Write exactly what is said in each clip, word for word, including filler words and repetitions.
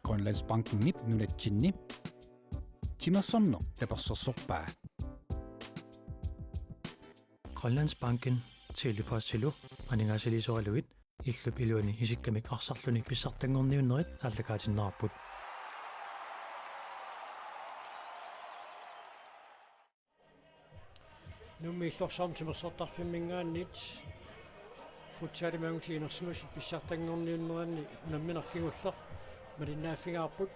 Grønlandsbankenip nunatsinni timersorneq tapersersorpaa. Grønlandsbanken Tele-Postilu aningaasaliisoralugit illup iluani isikkamik arsarluni pissartanngorniunnerit aallakaatinneqarput. Nuummi Illorsuarmi timersortarfimminngaanniit futsalimut angutip inersimasut pissartanngorniunneranni unammineq kingulleq malinnaaffigaarput.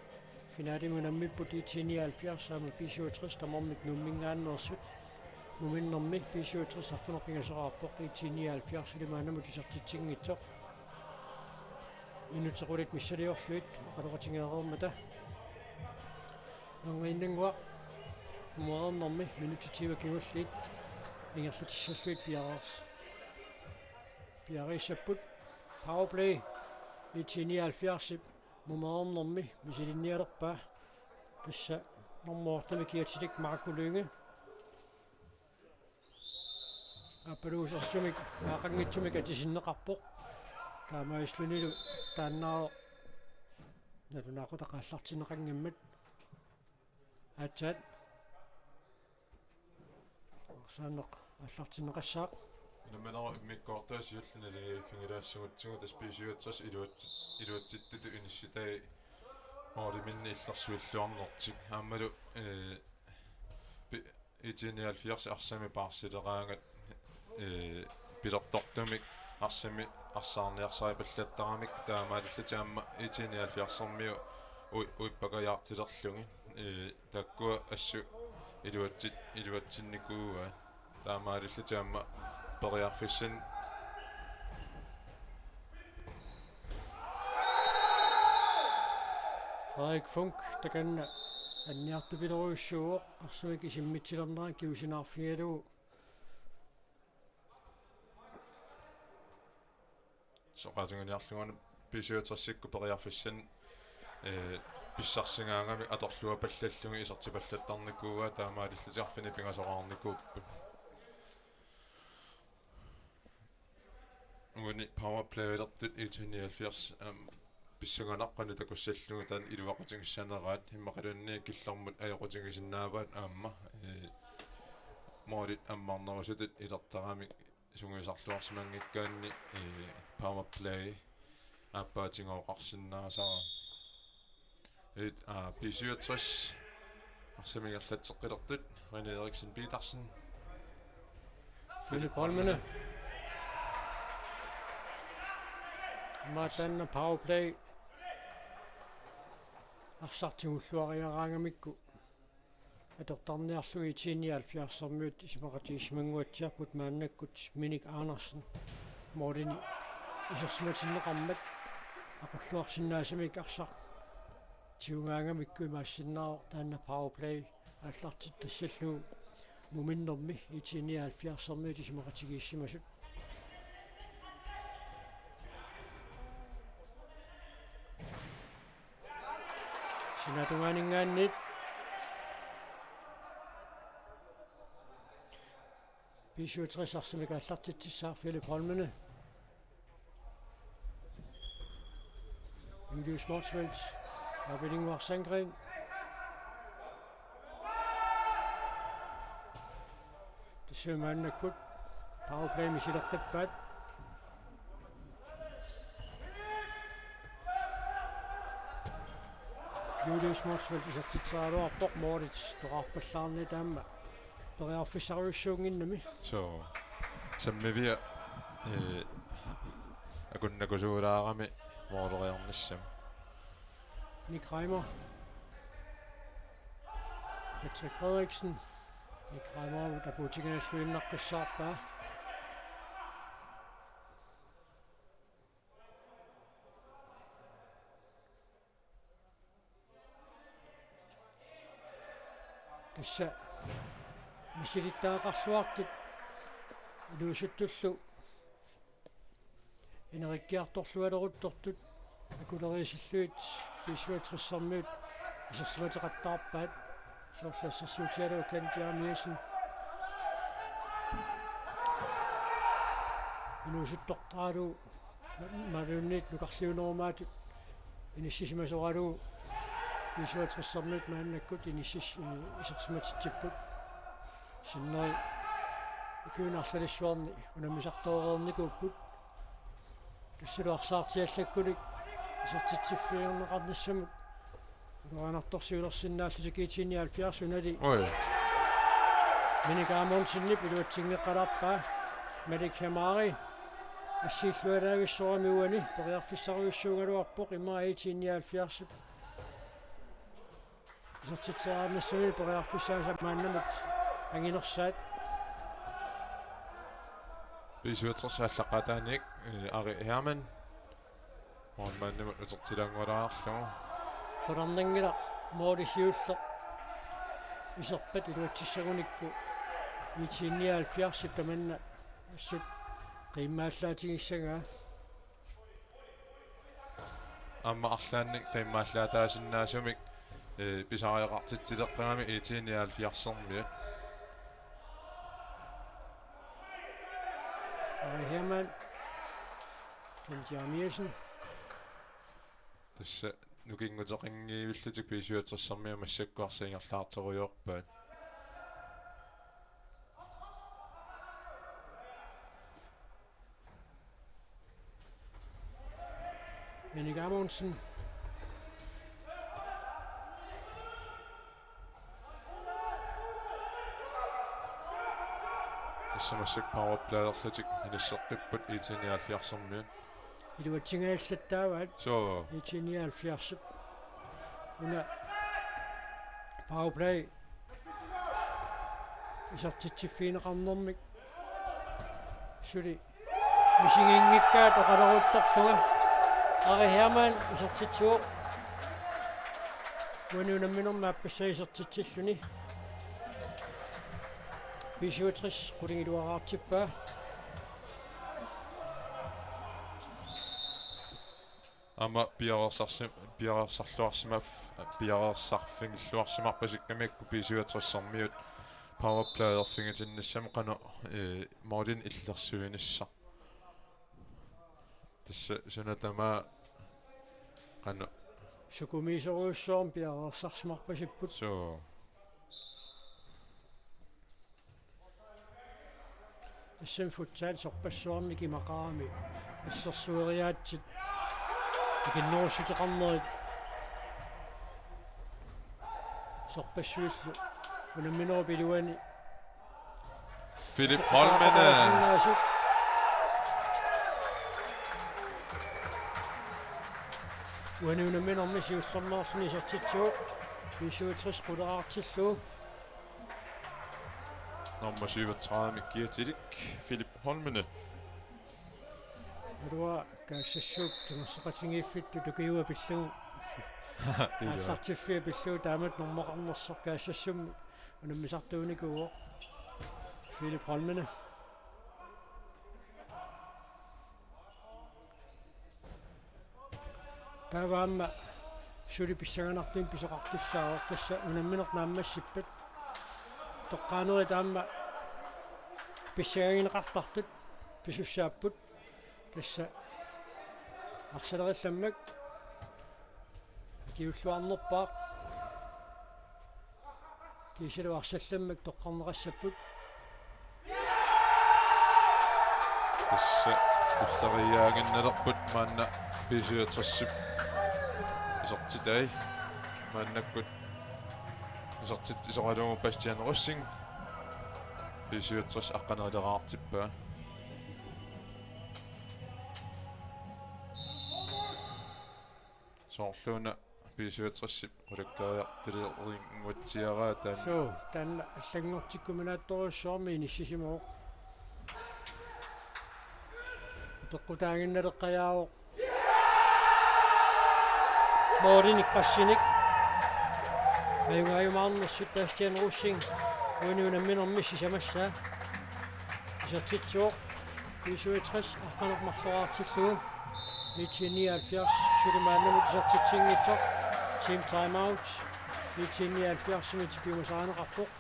Finalemi unammipput I T nioghalvfjerds aamma B syvogtres tamarmik Nuumminngaanneersut. Muminnermi B syvogtres arfineq-pingasoqarpoq, I T nioghalvfjerds suli maannamut isertitsinngitsoq. Minutsit qulit missiliorlugit oqaloqatigeereermata. Nerinnannguaq mumereernermi minutsit tyve kingulliit ingerlatissallugit piareers-, piareersapput. Powerplay I T nioghalvfjerdsip mumereernermi misilinnialerpaa. Tassa nummer otte-mi kiatsilik Marco Lynge. Aappaluttussumik, aaqanngitsumik atisinneqarpoq. Taamaalillunilu taannaavoq nalunaaqutaq aallartinneqanngimmat. Aatsaat. Arsaanneq aallartinneqassaaq. Unamminerup immikkoortua siulliup naligiiffigilaassagutsigu tassa B syvogtres iluatsi-, iluatsittutut inissitai måliminni illersuilluarnertik. Aammalu, ee, pi-, I T nioghalvfjerds arsamik paarsileraangat, ee, pilertortumik arsamik arsaarniarsaripallattaramikku taamaalillutik aamma I T nioghalvfjerdsermiut ui-, uippakajaartilerlugit. Ee, taakkua assut iluatsit-, iluatsinnikuuaat. Taamaalillutik aamma periarfissanik. Frederik Funk takanna anniartupilorujussuuvoq, arsamik isimmitsilerneranni kingusinnaarfigalugu. Soqutiginninniarlugu B syvogtresikkut periarfissanik, ee, pissarsigaangamik atorluapallallugu isertipallattarnikuuaat, taamaalillutik arfineq-pingasoqarnikuupput. Uani powerplaylertut I T nioghalvfjerds, aamma pissanganaq qanoq takussallugu taanna iluaqutigissaneraat, immaqaluunniit killormut ajoqutigisinnaavaat aamma, ee, målit ammarnerusutut ilertaramik sungiusarluarsimanngikkaanni, ee, powerplay aappaatigooqarsinnaasarami. Et, aa, B syvogtres. Arsamik ingerlatseqqilertut. René Eriksen Petersen. Philip Holmene. Aamma taanna powerplay. Arsaq tigulluariaraangamikku atortarniarlugu I T nioghalvfjerdsermiut isumaqatigiissimannguatsiarput maannakkut Minik Andersen målini isersimatinneqarmat aqulluarsinnaasumik arsaq tigugaangamikku imaassinnaavoq taanna powerplay aallartittassallugu muminnermi I T nioghalvfjerdsermiut isumaqatigiissimasut. Sinaatungaaninngaanniit B syvogtres arsamik aallartitsissaaq Philip Holmene. Julius Motzfeldt. Abelinnguaq Sandgreen. Tassa maannakkut powerplay misileqqippaat. Julius Motzfeldt isertitseraluarpoq målit toqarpallaarnani aamma periarfissarujussuunnginnami. So, sammivia, ee, akunnakusuulaarami måleriarnissami. Nick Reimer. Patrick Frederiksen. Nick Reimer takuutiginnassuinnaqqissaarpaa. Tassa misilittagaqarluartut inuusuttullu inerikkiartorlualeruttortut akuleriisillugit B syvogtressermiut isersimateqattaarpaat. Soorlu assersuutigalugu Kent Jeremiassen inuusuttortaralugu imaluunniit nukarliunerumaatut Inissisimasoralugu B-syvogtressermiut maannakkut inissis-, isersimatitsipput. Sinneri ukiuni arlalissuarni unammisartooreernikuupput. Tassalu arsaartiallakkunik isertitsiffigineqarnissamut iluanartorsiulersinnaallutik I T nioghalvfjerds unali. Oj. Minik Amundsenip iluatsinngeqqalaarpaa. Malik Hemari assiillualaavissorami uani periarfissarujussuugaluarpoq, immaqa I T nioghalvfjerdsip isertitseriarnissamut periarfissaasa maannamut anginersaat. B-syvogtres aallaqqaataaniit, eh, Ari Hermann. Målmandimut utertilaanngualaarlugu. Qularnanngilaq måli siulleq iserpat iluatsissagunikku I T nioghalvfjerdsip tamanna assut qiimmaallaatigissagaat. Aamma arlaannik qiimmaallaataasinnaasumik, eh, pisariaqartitsileqqigami I T nioghalvfjerdsermiut. Ari Hermann. Kim Jeremiassen. Tassa nukinguteqanngivillutik B-syvogtressermiut massakkut arsaq ingerlaartorujoorpaat. Minik Amundsen. Tassa massakkut powerplayerlutik inisseqqipput I T nioghalvfjerdsermiut. Iluatsingajallattaavaat. Suu. I T nioghalvfjerdsip. Una powerplay isertitsiffigineqarnermik suli misiginngikkaat oqaloqatigiittarlunga. Ari Hermann isertitsivoq. Uani unamminermi aappassaa isertitsilluni. B-syvogtres qulingiluaraartippaa. Aamma piareersarsi-, piareersarluarsimaf-, piareersarfigilluarsimarpasikkamiuk B-syvogtressermiut powerplayerfigitinnissamut qanoq, eh, målinik illersuinissaq. Tassa suna tamaat qanoq. Sukumiisorujussuarmik piareersarsimarpasipput. Suu. Tassami futsal sorpassuarnik imaqarami assersueriaatsit ikinnerussuteqarnerit sorpassuillu unamminerup iluani Philip Holmene. Sinnaasut. Uani unamminermi siullermeerluni isertitsivoq B-syvogtres quleraartillugu. Nummer syvogtredive, Mikkiatilik, Philip Holmene. Alua Kaassassuup timersoqatigiiffittut ukiua pillugu. Aallartiffia pillugu taamatut normoqarnersoq Kaassassummi unammisartuunikuuvoq. Philip Holmene. Taava aamma suli pissanganartumik pisoqartussaavoq, tassa unammineq naammassippat. Toqqaanerit aamma pissangagineqartartut pisussaapput. Tassa arsalerillammak ikiulluarnerpaaq. Kiisalu arsallammak toqqarneqassapput. Tassa tulleriiaaginnalerput maanna B-syvogtresip isertitai. Maannakkut isertitsisoralugu Bastian Rosing B-syvogtres aqqanerileraartippaa. Soorluuna B-syvogtresip qulakkeriartulerinnguatsiaraa taanna. Suu, taanna allanngortikkuminaattorujussuarmik inissisimavoq. Peqqutaaginnaleqqajaavoq. Målinik qassinik. Ajugaajumaarnersut Bastian Rosing. Uani unamminermi sisamassaa isertitsivoq. B-syvogtres aqqaneq-marloraartillugu. I T nioghalvfjerds suli maannamut isertitsinngitsoq. Team timeout. I T nioghalvfjerdsimiit piumasarineqarpoq.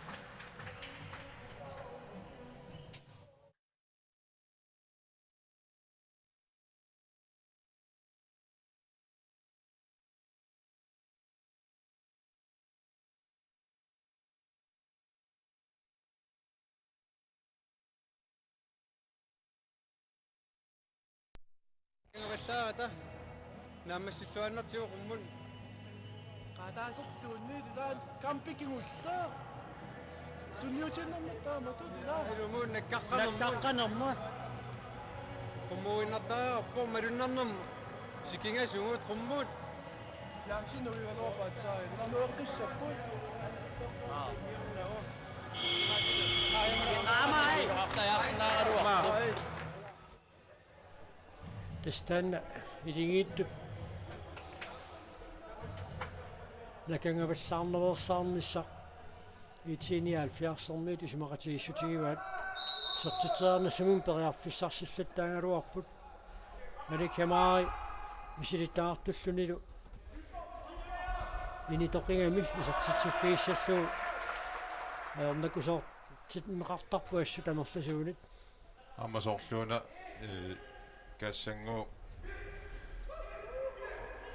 Avallaarata. Naammassilluaannartigu qummut. Qaataaserluunniit ilaat kampikingulleq. Tunniutiinnarneq taamatut ilaat. Ilumut nakkaqqanermut. Nakkaqqanermut. Qummuinnartariaqarpoq malunnarnermut. Sikingasugut qummut. Chancen uigaluarput aatsaat. Nanueqqissapput. Aamai. Tassa taanna iligiittut nakangavallaarnaveersaarnissaq IT nioghalvfjerdsermiut isumaqatigiissutigivaat. Isertitseriarnissamut periarfissarsillattaagaluarput. Malik Hemari misilittagaqartullunilu initoqigami isertitsiffigissallugu ajornakusoortinneqartarpoq assut amerlasuunit. Aamma soorluuna, ee, Kassannguup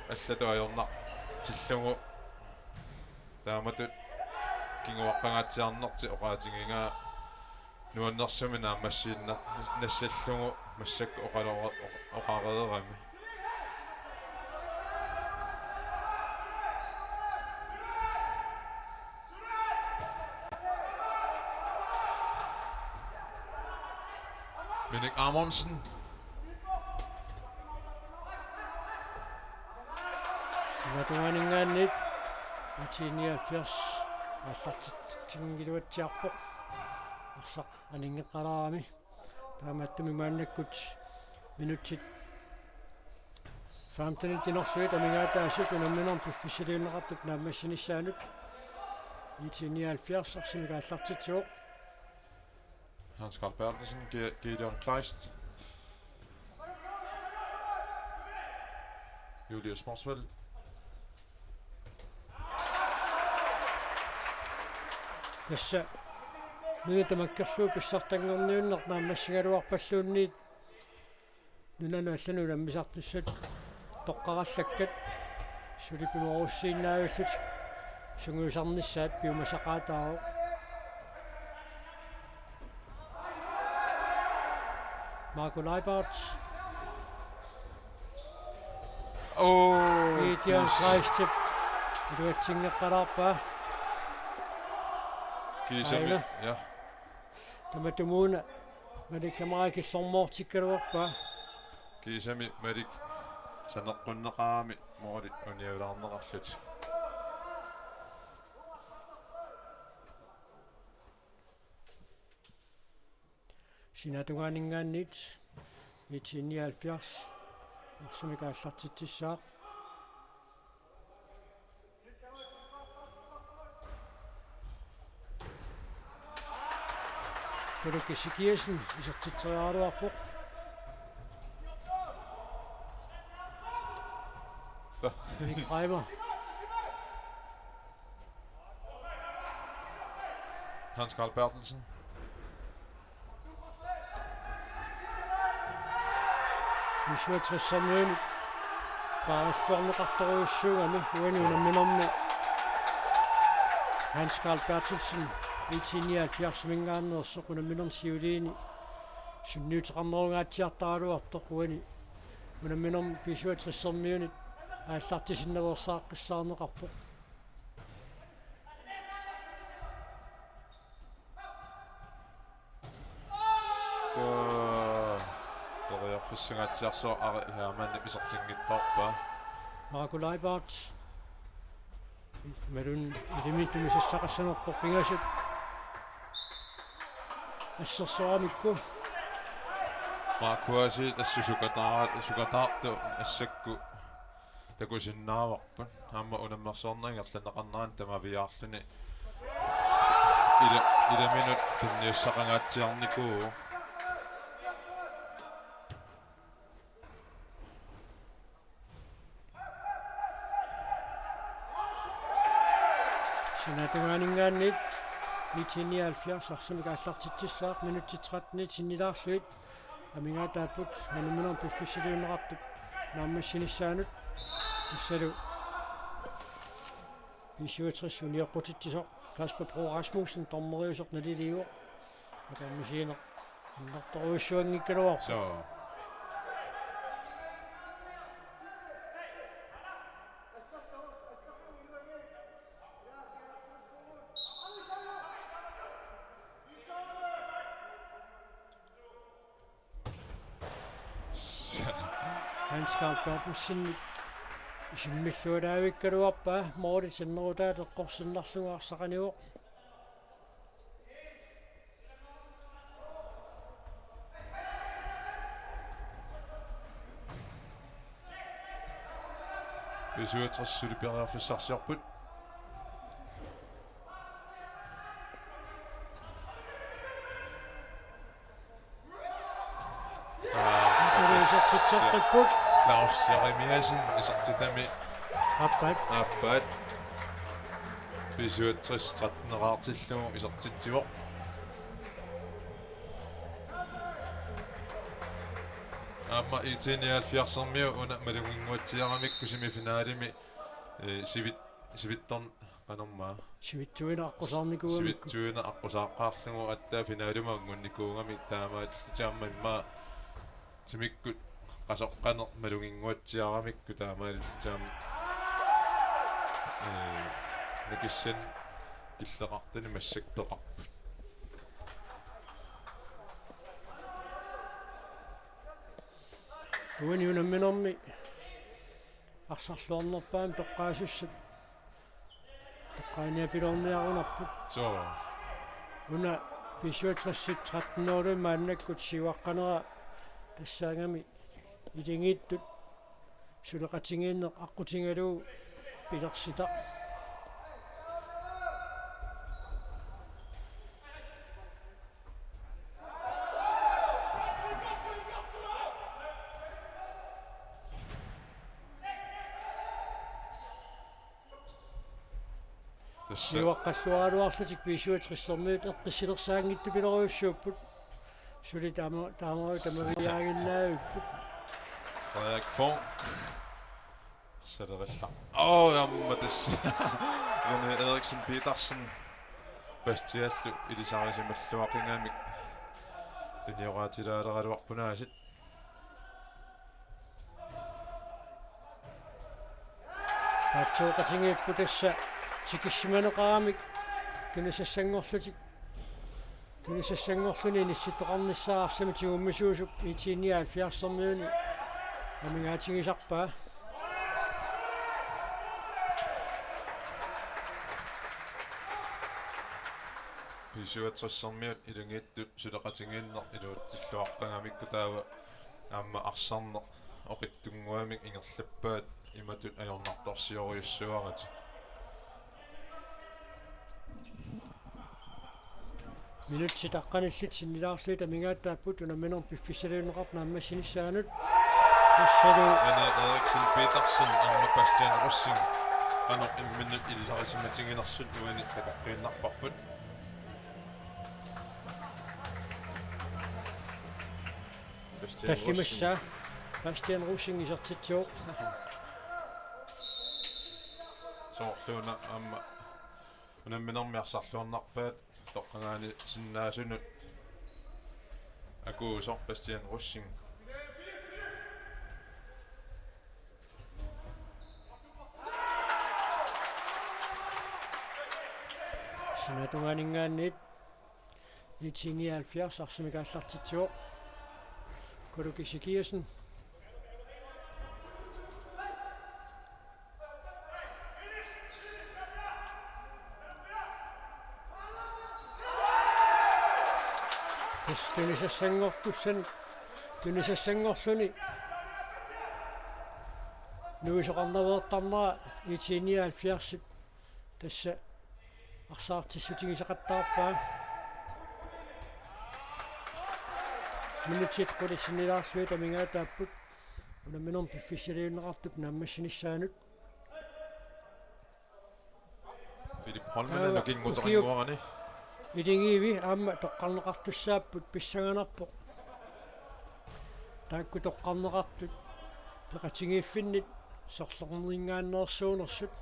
allatut ajornartillugu taamatut kinguaqqangaatsiarnertik oqaatigigaa nuannersumik naammassiinna-, nassallugu massakkut oqalora-, oq-, oqareerami. Minik Amundsen. Sinatungaaninngaanniit IT nioghalvfjerds aallartitsinngiluatsiarpoq. Arsaq aninngeqqalaarami. Taamaattumik maannakkut minutsit femtenit tinorlugit amigaataasut unamminermi piffissaliunneqartup naammassinissaanut IT nioghalvfjerds arsamik aallartitsivoq. Hans Carl Berthelsen, Ge-, Gideon Kleist. Julius Motzfeldt. Tassa nuna tamakkerlugu pissartanngorniunneq naammassigaluarpalluunniit nunanut allanut unammisartussat toqqarallakkat suli pimoorussiinnaavillutik sungiusarnissaat piumasaqaataavoq. Marco Leibert. Oh, Gideon Kleistip iluatsinngeqqalaarpaa. Kiisami, aina. Ja. Tamatumuuna Malik Hemari killormoortikkaluarpaa. Kiisami Malik saneqqunneqarami mooli unialaarneqarlutik. Sinatungaaninngaanniit IT nioghalvfjerds arsamik aallartitsissaaq. Tuluki Sikiasen isertitseriaraluarpoq. Erik Reimer. Hans Carl Berthelsen. Issuatrissermiuni paarisuarneqartorujussuugami uani unamminermi Hans Carl Berthelsen IT nioghalvfjerdsimingaanneersoq unamminermi siuliini sunniuteqarnerungaatsiartaraluartoq uani unamminermi B syvogtressermiunit aallartisinnaveersaaqqissaarneqarpoq. Taa-, periarfissangaatsiarsuaq Ari Hermann isertinngitsoorpaa. Marco Leibert. Imaluunniit ilimi tunusassaqassanerpoq pingasut. Assersoramikku. Marco Asiit assut sukataar-, sukataartoq assakkut takusinnaavarput. Aamma unammersuarneq ingerlanneqarnerani tamaviaarluni ila-, ilaminut tunniussaqangaatsiarnikuuvoq. Sinatungaaninngaanniit IT nioghalvfjerds arsamik aallartitsissaaq minutsit trettenit sinnilaarlugit. Amigaataapput unamminermi piffissaliunneqartup naammassinissaanut tassalu B syvogtres unioqqutitsisoq Kasper Bro Rasmussen dommeriusoq naliliivoq. Atormisiineq annertorujussuanngikkaluarpoq. Soo. Skarl Berthelsenip isimmilluaraavikkaluarpaa, måli sinnerutaat eqqorsinnarlugu arsaq qanivoq. B syvogtres suli periarfissarsiorput. Aa, isertitseqqipput. Claus Jeremiassen isertitami. Aappaat. Aappaat. B syvogtres tretten-eqartillugu isertitsivoq. Aamma IT nioghalvfjerds-ermiut una maluginnguatsiaramikku semifinalimi, eh, sivit-, sivittorn-, qanormaa. Sivitsuineq aqqusaarnikuugamikku. Sivitsuineq aqqusaaqqaarlugu aatsaat finalimut anngunnikuugamik taamaalillutik aamma immaqa timikkut qasoqqaneq maluginnguatsiaramikku taamaalillutik aamma, eh, nukissanik killeqartuni massakkut peqarput. Uani unamminermi arsarluarnerpaamik toqqaasussat toqqaaniapiloorniarunarput. Suu. Una B syvogtres tretten-ip maannakkut siuaqqanera tassaagami ilungersuut suleqatigiinneq aqqutigalugu pilersitaq. Tassa. Siuaqqalluaraluarlutik B syvogtres-ermiut eqqissilersaanngitsupilorujussuupput. Suli taama-, taamaattut tamaviaaginnaavipput. Frederik Funk. Salerilla. Åh, aamma tassa. René Eriksen Petersen. Bastiallu ilisarisimalluaqigami. Tunioraatilaaleqaluarput aasiit. Paatsuuqatigiipput tassa tikissimaneqaramik tunisassanngorlutik. Tunisassanngorluni inissittoqarnissaa arsamik tigummisuusup IT nioghalvfjerds-ermiuni amigaatigisarpaa. B syvogtres-ermiut ilungersuut suleqatigiinneq iluatsilluaqqagamikku taava aamma arsarneq oqitsunnguamik ingerlappaat imatut ajornartorsiorujussuaratik. Minutsit aqqanillit sinnilaarlugit amigaataapput unamminermi piffissaliunneqartoq naammassinissaanut. Tassalu René Eriksen Petersen aamma Bastian Rosing qanoq imminnut ilisarisimatiginersut uani takoqqiinnarparput. Bastian Tallimassaa Rosing. Bastian Rosing isertitsivoq. Soorlu una aamma unamminermi arsarluarnerpaat toqqagaani sinnaasunut akuusoq Bastian Rosing. Sinaatungaaninngaanniit IT nioghalvfjerds arsamik aallartitsivoq. Kuluki Sikiasen. Tassa tunisassanngortussan-, tunisassanngorluni nuisoqarnaveertarnera IT nioghalvfjerds-ip tassa arsaartissutigisaqattaarpaa. Minutsit qulit sinnilaarlugit amigaataapput unamminermi piffissaliunneqartup naammassinissaanut. Philip Holmen. Taava nukinguteqannguarani. Ukiup iligiivi aamma toqqarneqartussaapput pissanganarpoq. Taakku toqqarneqartut peqatigiiffinnit sorlerninngaanneersuunersut.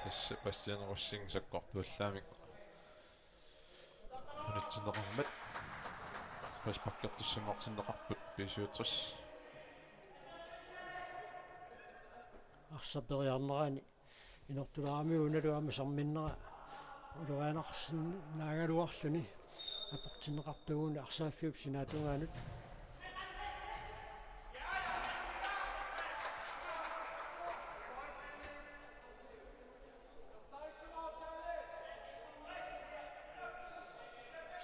Tassa Bastian Rosing sakkortuallaamik unitsinneqarmat frisparkertussanngortinneqarput B syvogtres. Arsaq periarnerani Inortulaarami unalu aamma serminnera ulorianarsinnaagaluarluni aportinneqartuuguni arsaaffiup sinaatungaanut.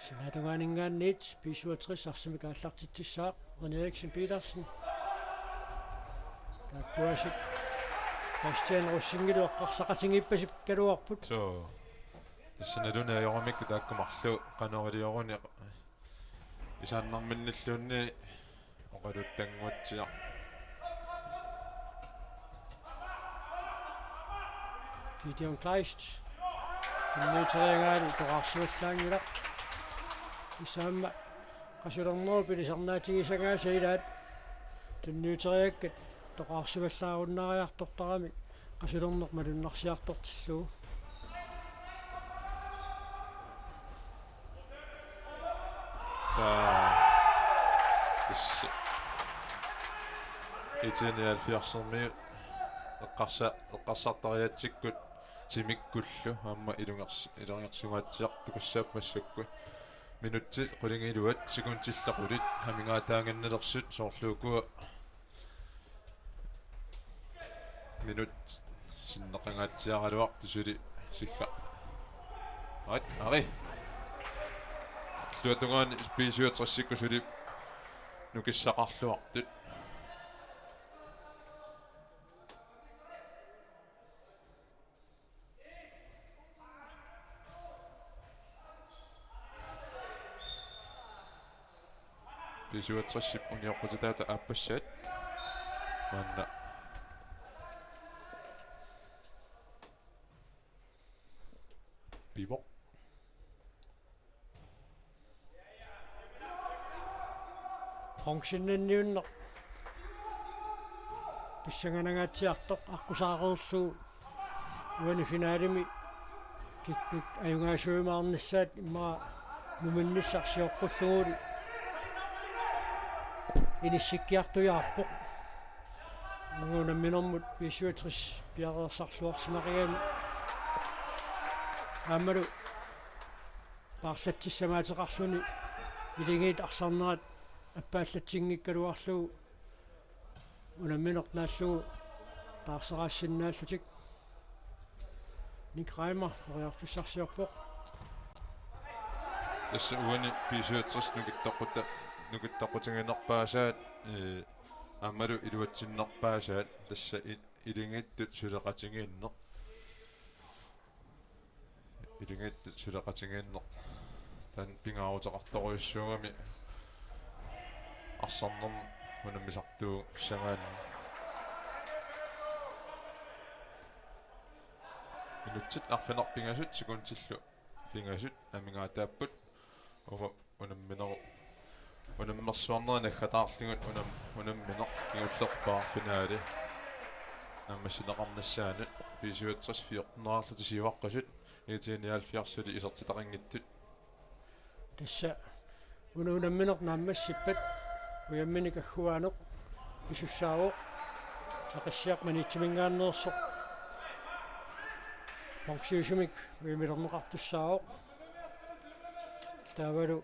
Sinaatungaaninngaanniit B syvogtres arsamik aallartitsissaaq René Eriksen Petersen. Taakkuaasiit Bastian Rosingillu eqqarsaqatigiippasippaluarput. Suu. Tassa nalunaarumikku taakku marluk qanoq ilioruni isaannarminnilluunniit oqaluttannguatsiaq. Gideon Kleist. Tunniuteriaraanni toqqarsivallaanngilaq. Kisianni aamma qasulernerup ilisarnaatigisagaasa ilaat tunniuteriarakku toqqarsivallaarunnaariartortarami qasulerneq malunnarsiartortillugu. Taa. Tassa. IT nioghalvfjerdsermiut eqqarsa-, eqqarsartariatsikkut timikkullu aamma ilungers-, ilungersugaatsiartussaapput massakkut. Minutsit qulingiluat sekuntillu qulit amigaataaginnalersut soorlu ukua minut sinneqangaatsiaraluartut suli sigga. Ait, ari. Illuatungaani B syvogtresikkut suli nukissaqarluartut. B syvogtresip unioqqutitaata aappassaat. Maanna. Pivoq. Bronzeniunneq pissanganangaatsiartoq aqqusaarlugu uani finalimi kikkut ajugaasuimaarnissaat immaqa muminnissaq sioqqulluguli inissikkiartujaarpoq. Uagut unamminermut B syvogtres piareersarluarsimaqigami. Aammalu paarlatsissamaateqarluni iligiit arsarnerat appaallatsinngikkaluarlugu unammineq naallugu taarserassinnaallutik. Nick Reimer periarfissarsiorpoq. Tassa uani B syvogtres nukittoqquta-, nukittoqqutiginerpaasaat, ee, aammalu iluatsinnerpaasaat tassa i-, iligiittut suleqatigiinneq. Iligiittut suleqatigiinneq. Taanna pingaaruteqartorujussuugami arsarnermut unammisartuussagaanni. Minutsit arfineq-pingasut sekuntillu pingasut amigaataapput. Uagut unamminerup, unammersuarnerit naggataarlugit unam-, unammineq kingullerpaaq finale naammassineqarnissaanut. B syvogtres fjorten arlaat siuaqqasut, IT nioghalvfjerds suli isertitaqanngitsut. Tassa una unammineq naammassippat ujamminik agguaaneq pisussaavoq. Aqissiaq Maniitsuminngaanneersoq bronziusumik ujamilerneqartussaavoq. Taavalu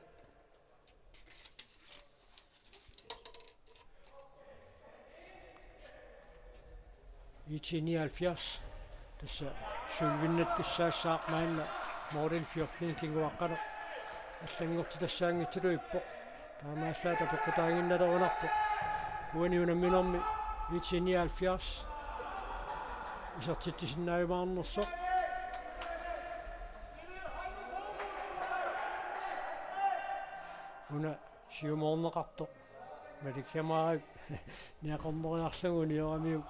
IT nioghalvfjerds. Tassa sølvinnattussaassaaq maanna målini fjorten kinguaqqaneq allanngortitassaanngitsullu ippoq. Taamaallaat apeqqutaaginnalerinerpoq. Uani unamminermi IT nioghalvfjerds isertitsisinnaajumaarnersoq. Una siumoorneqartoq. Malikkamaarip niaqorneriarlugu unioramiuk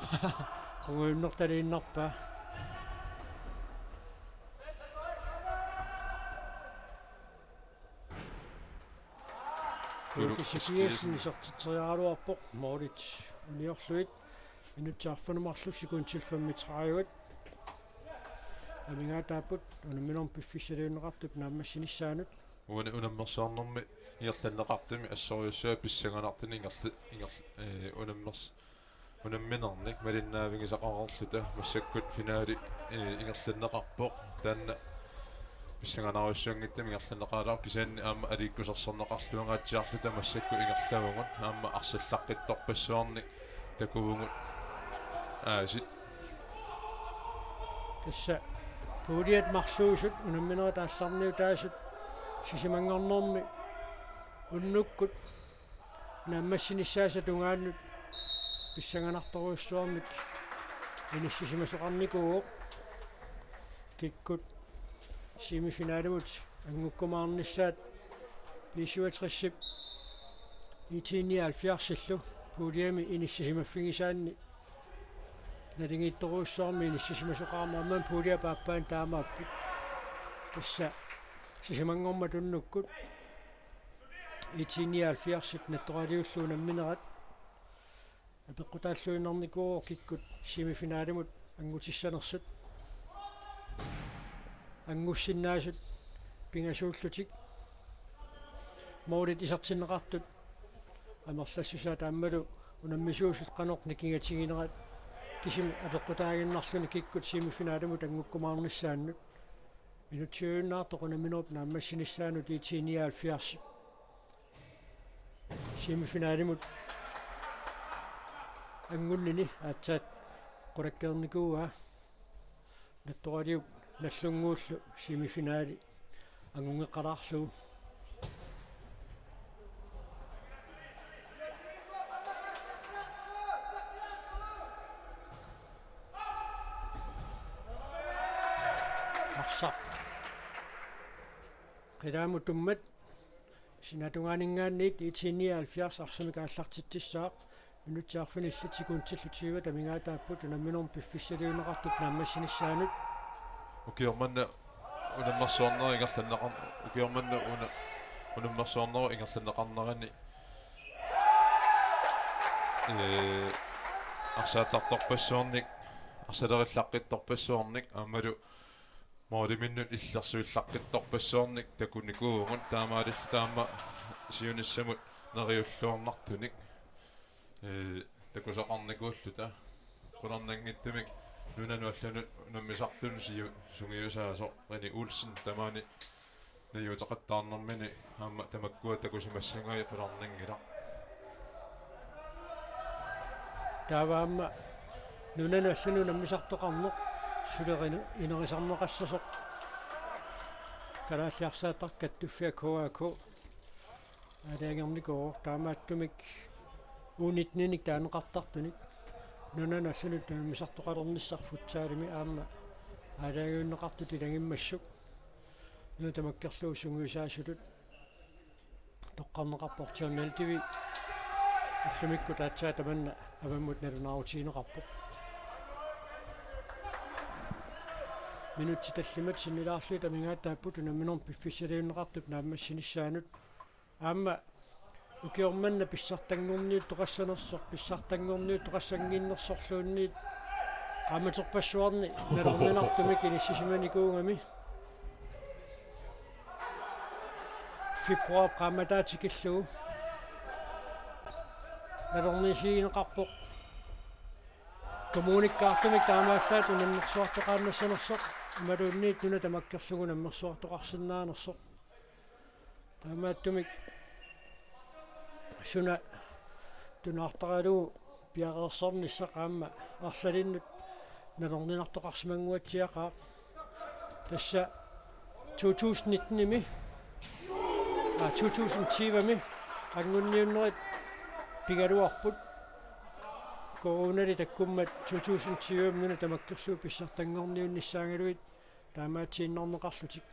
qungujunnertaliinnarpaa. Kulup Kulup Ezekielsen Ezekielsen isertitseriaraluarpoq målit uniorlugit. Minutsit arfineq-marluk sekuntit femogtredive. Amigaataapput unamminermi piffissaliunneqartup naammassinissaanut. Uani unammersuarnermi ingerlanneqartumi assorujussuaq pissanganartuni ingerla-, ingerl-, ee, unammers-, unamminernik malinnaavigisaqareerluta massakkut finaali, eh, ingerlanneqarpoq. Taanna pissanganarujussuanngitsumik ingerlanneqarpoq, kisianni aamma aliikkusersorneqarluangaatsiarluta massakkut ingerlavugut, aamma arsallaqqittorpassuarnik takuvugut aasit. Tassa puuliat marluusut unamminerit aallarniutaasut sisamanngornermi unnukkut naammassinissaasa tungaannut pissanganartorujussuarmik inissisimasoqarnikuuvoq. Kikkut semifinalimut anngukkumaarnissaat B syvogtresip IT nioghalvfjerdsillu puuliami inissisimaffigisaanni naligiittorujussuarmik inissisimasoqarmat, aamma puuliap aappaani taamaapput. Tassa sisamanngormat unnukkut IT nioghalvfjerdsip nattoraliullu unamminerat apeqqutaalluinnarnikuuvoq kikkut semifinalimut anngutissanersut. Anngussinnaasut pingasuullutik målit isertinneqartut amerlassusaat aammalu unammisuusut qanoq nikingatiginerat kisimi apeqqutaaginnarluni kikkut semifinalimut anngukkumaarnissaannut. Minutsit unnaartoq unamminerup naammassinissaanut IT nioghalvfjerds semifinalimut anngunnini aatsaat qulakkeernikuuaa. Nattoraliup Nagdlunguullu semifinali angunngeqqalaarlugu. Arsaq qilaamut tummat. Sinaatungaaninngaanniit IT nioghalvfjerds arsamik aallartitsissaaq. Minutsit arfinillit sekundillu tyve amigaataapput unamminermi piffissaliunneqartup naammassinissaanut. Ukioq manna unammersuarnerup ingerlanneqar-, ukioq manna una-, unammersuarnerup ingerlanneqarnerani, ee, arsaattartorpassuarnik, arsalerillaqqittorpassuarnik aammalu måliminnut illersuillaqqittorpassuarnik takunikuuvugut, taamaalilluta aamma siunissamut neriulluarnartunik, ee, takusaqarnikuulluta. Qularnanngitsumik nunanut allanut unammisartunut siu-, sungiusaasoq René Olsen tamaani najuuteqattaarnermini aamma tamakkua takusimassagai qularnanngilaq. Taava aamma nunanut allanut unammisartoqarneq suli inu-, inerisarneqassasoq Kalaallit Arsaattartut Kattuffiat K A K aalajangernikuuvoq, taamaattumik U nitten-inik taaneqartartunik nunanut allanut unammisartoqalernissaq futsalimi aamma aalajangiunneqartut ilagimmassuk. Nuna tamakkerlugu sungiusaasutut toqqarneqarpoq. John Eldevig ullumikkut aatsaat tamanna avammut nalunaarutigineqarpoq. Minutsit tallimat sinnilaarlugit amigaataapput unamminermi piffissaliunneqartup naammassinissaanut. Aamma ukioq manna pissartanngorniuttoqassanersoq, pissartanngorniuttoqassannginnersorluunniit qaammaterpassuarni nalorninartumik inissisimanikuugami. Februar qaammataa tikillugu nalorniutigineqarpoq. Kommunikkaartumik taamaallaat unammersuartoqaannassanersoq imaluunniit nuna tamakkerlugu unammersuartoqarsinnaanersoq. Taamaattumik suna tunaartaralugu piareersarnissaq aamma arlalinnut nalorninartoqarsimannguatsiaqaaq. Tassa to tusind nitten-imi, aa, to tusind tyve-mi anngunniunnerit pigaluarput. Coronali takkummat to tusind tyve-mi nuna tamakkerlugu pissartanngorniunnissaagaluit taamaatsiinnarneqarlutik.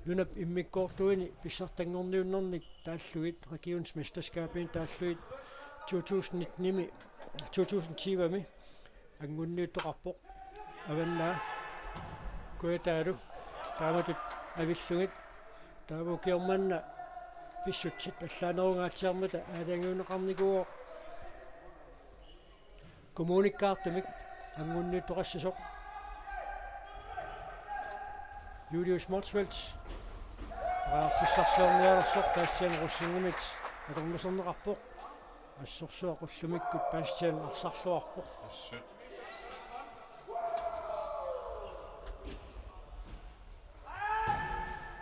Nunap immikkoortuini pissartanngorniunnernik taallugit, regionsmesterskabini taallugit to tusind nitten-imi, to tusind tyve-mi anngunniuttoqarpoq. Avannaa Kujataalu taamatut avillugit. Taava ukioq manna pissutsit allaanerungaatsiarmata aalajangiunneqarnikuuvoq. Kommunikkaartumik anngunniuttoqassasoq Julius Motzfeldt. Periarfissarsiornialersoq Bastian Rosingimit atornuserneqarpoq. Assorsuaq ullumikkut Bastian arsarluarpoq. Assut.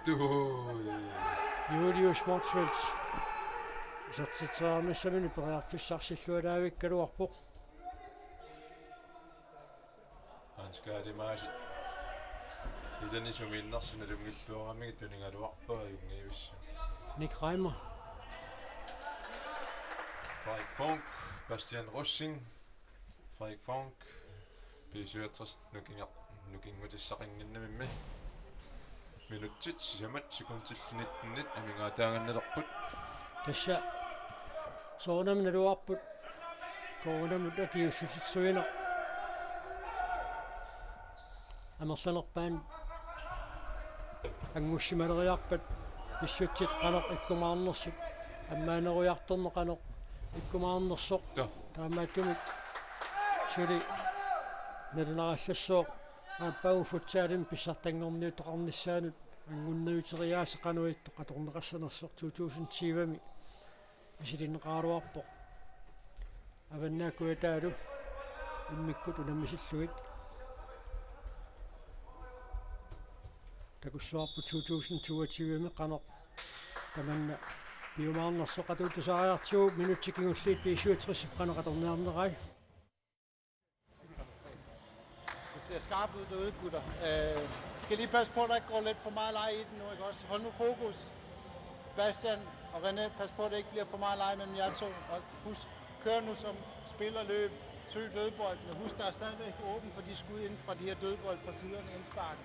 Tui. Julius Motzfeldt isertitseriarnissamini periarfissarsillualaavikkaluarpoq. Hans Kaadi Maasi. Ilani sumiinnersi nalunngilluaramigit tunigaluarpaa ajunngivissut. Nick Reimer. Frederik Funch, Bastian Rosing. Frederik Funch. B syvogtres nukinger-, nukinngutissaqannginnamimmi. Minutsit sisamat sekundillu nittenit amigaataannginnalerput. Tassa soorunami naluarput. Koorunamut akiuussutitsuineq. Amerlanerpaat angussimaleriarpat pissutsit qanoq ikkumaarnersut, ammaanerujartorneq qanoq ikkumaarnersoq. Joo. Taamaattumik suli nalunarallassooq aappaagu futsalimi pissartanngorniuttoqarnissaanut angunniuteriaaseq qanoq ittoq atorneqassanersoq to tusind tyve-mi misilinneqaraluarpoq. Avannaata Kujataalu immikkut unammisillugit. Takussuarput to tusind toogtyve-mi qanoq tamanna piumaarnersoq. Atuuttusaariartigu minutsit kingulliit B syvogtres-ip qanoq atorniarnerai. Det ser skarpt ud derude, gutter. Øh, skal lige passe på, at der ikke går lidt for meget leg i den nu, ikke også? Hold nu fokus. Bastian og René, pas på, at det ikke bliver for meget leg mellem jer to. Og husk, kør nu som spiller løb. Søg dødboldene. Husk, der er stadigvæk åben for de skud ind fra de her dødbold fra siderne, indspark.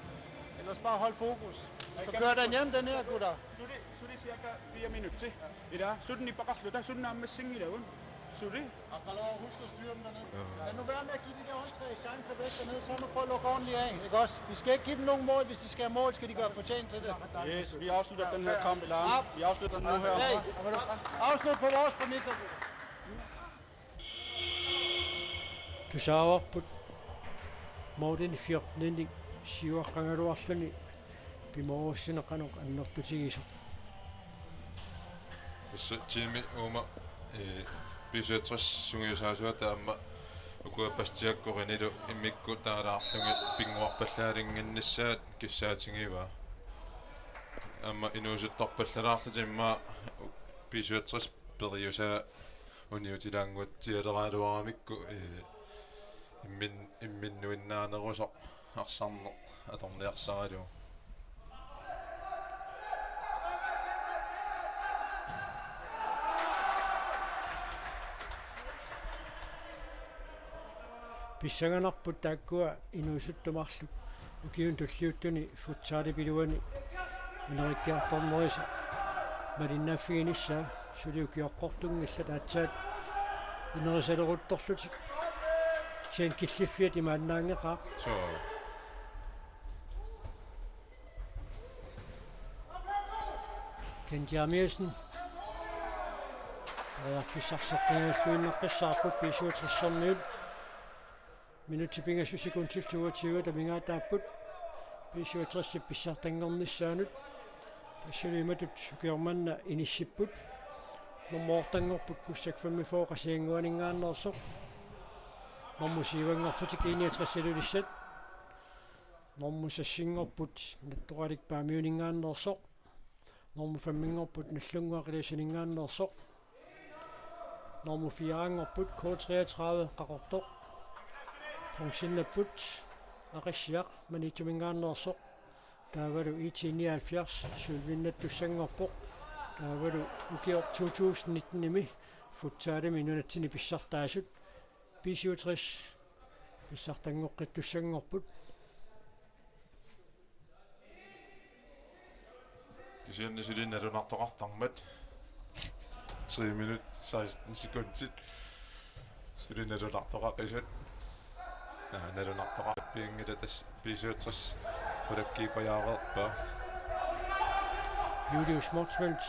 Ellers bare hold fokus. Så kører den hjem, den her, gutter. Suli, suli cirka fire minutter. Ila, sytten i bakarluta, sytten ammassingilagun. Suli. Akaloa, husk at styre dem dernede. Ja. Lad nu være med at give de der håndslag chancer væk dernede, så nu får lukket ordentligt af, ikke også? Vi skal ikke give dem nogen mål. Hvis de skal have mål, skal de gøre fortjent til det. Yes, vi afslutter den her kamp, eller vi afslutter den nu her. Hey, afslut på vores præmisser. Tusaavarput Morten fjorten-inik siuaqqagaluarluni pimoorussineq qanoq annertutigisoq. Tassa Jimmy uuma, eh, B syvogtres sungiusaasuata aamma ukua Bastiakkorinilu immikkut taalaarlugit pinnguarpallaalinnginnissaat kissaatigivaa. Aamma inuusuttorpallalaarlutik immaqa B syvogtres periusaa uniutilaannguatsialeraaluaramikku, eh, immin-, imminnuinnaanerusoq arsarneq atorniarsaralugu. Pissanganarput taakkua inuusuttut marluk ukiuni tulliuttuni futsalip iluani inerikkiartornerisa malinnaaffiginissaa. Suli ukioqqortunngillat aatsaat inerisaleruttorlutik. Kisianni killiffiat imaannaanngeqaaq. Suu. Ken Jeremiassen. Periarfissarsiorluinnaqqissaarput B syvogtres-ermiut. Minutsit pingasut sekundit toogtyve amigaataapput B syvogtres-ip pissartanngornissaanut. Tassalu imatut ukioq manna inissipput. Normu otteanngorput Kussak femogfyrre Qasigiannguaninngaanneersoq. Normu syvanngorlutik I niogtres Ilulissat. Normu seksinngorput Nattoralik Paamiuninngaanneersoq. Normu femminngorput Nagdlunguaq Ilulissaninngaanneersoq. Normu fireanngorput K treogtredive Qaqortoq. Bronzinnapput Aqissiaq Maniitsuminngaanneersoq. Taavalu I T nioghalvfjerds sølvinnattussanngorpoq. Taavalu ukioq to tusind nitten-imi futsalimi nunatsinni pissartaasut B syvogtres pissartanngoqqittussanngorput. Kisianni suli nalunartoqartarmat. Tre minut, seksten sekundit. Suli nalunartoqaqisut. Naa, nalunartoqarpianngilaq, tassa B syvogtres qulakkiipajaareerpaa. Julius Motzfeldt.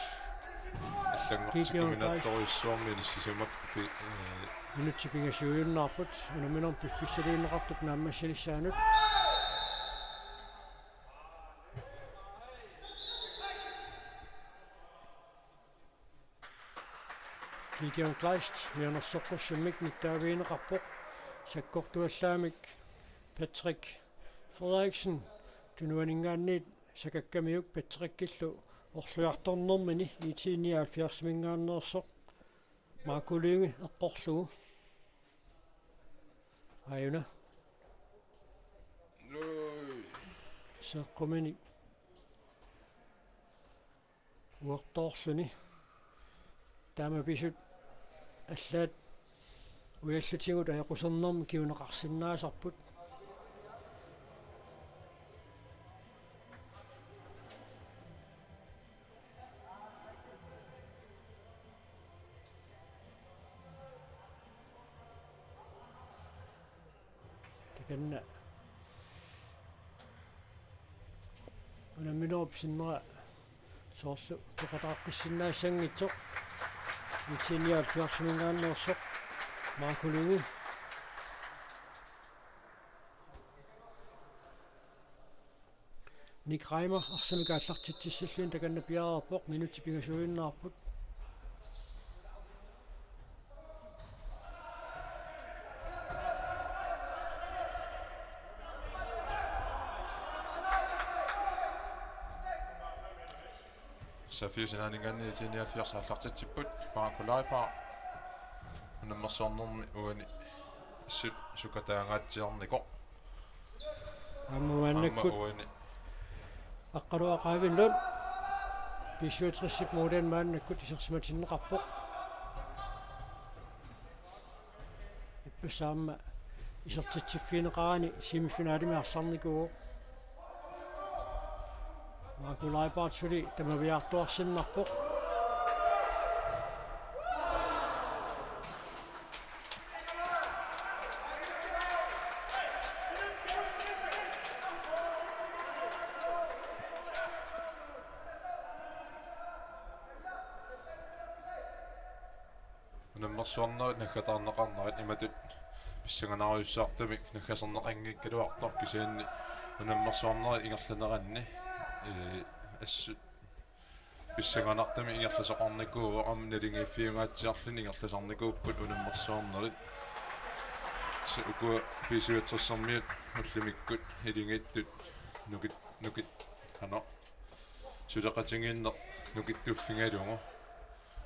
Allanngortikkuminaattorujussuarmik inissisimappat, eh, minutsit pingasuujunnaarput, unamminermi piffissaliunneqartup naammassinissaanut. Gideon Kleist mianersoqqussummik nittaavigineqarpoq. Sakkortuallaamik Patrick Frederiksen tunuaninngaanniit sakakkamiuk Patrickillu orluiartornermini IT nioghalvfjerdsiminngaanneersoq Marco Lynge eqqorlugu. Aajuna. Seeqqumini uertoorluni. Taama pisut allaat ujallutigut ajoqusernermi kinguneqarsinnaasarput. Takanna unamminerup sinnera soorlu peqataaqqissinnaasanngitsoq IT nioghalvfjerdsiminngaanneersoq Marco Lynge. Nick Reimer arsamik aallartitsissalluni takanna piareerpoq, minutsit pingasuinnaapput. Safio sinaaninngaanniit IT nioghalvfjerds aallartitsipput, Marco Leiber unammersuarnermi uani assut sukataangaatsiarnikoq. Aamma uannakkut. Aamma uani. Aqqaluaq Qaavilund. B syvogtresip måliani maannakkut isersimatinneqarpoq. Ippassaq aamma isertitsiffigineqarani semifinalimi arsarnikuuvoq. Marco Leiber suli tamaviaartuarsinnarpoq. Unammersuarnerit naggataarneqarnerat imatut pissanganarujussuartumik naggaserneqanngikkaluartoq, kisianni unammersuarnerit ingerlaneranni, ee, assut pissanganartumik ingerlasoqarnikuuvoq, aamma naligiiffiungaatsiarluni ingerlasarnikuupput unammersuarnerit. Tassa ukua B syvogtressermiut ullumikkut iligiittut nukit-, nukit-, ano, suleqatigiinneq nukittuffigalugu.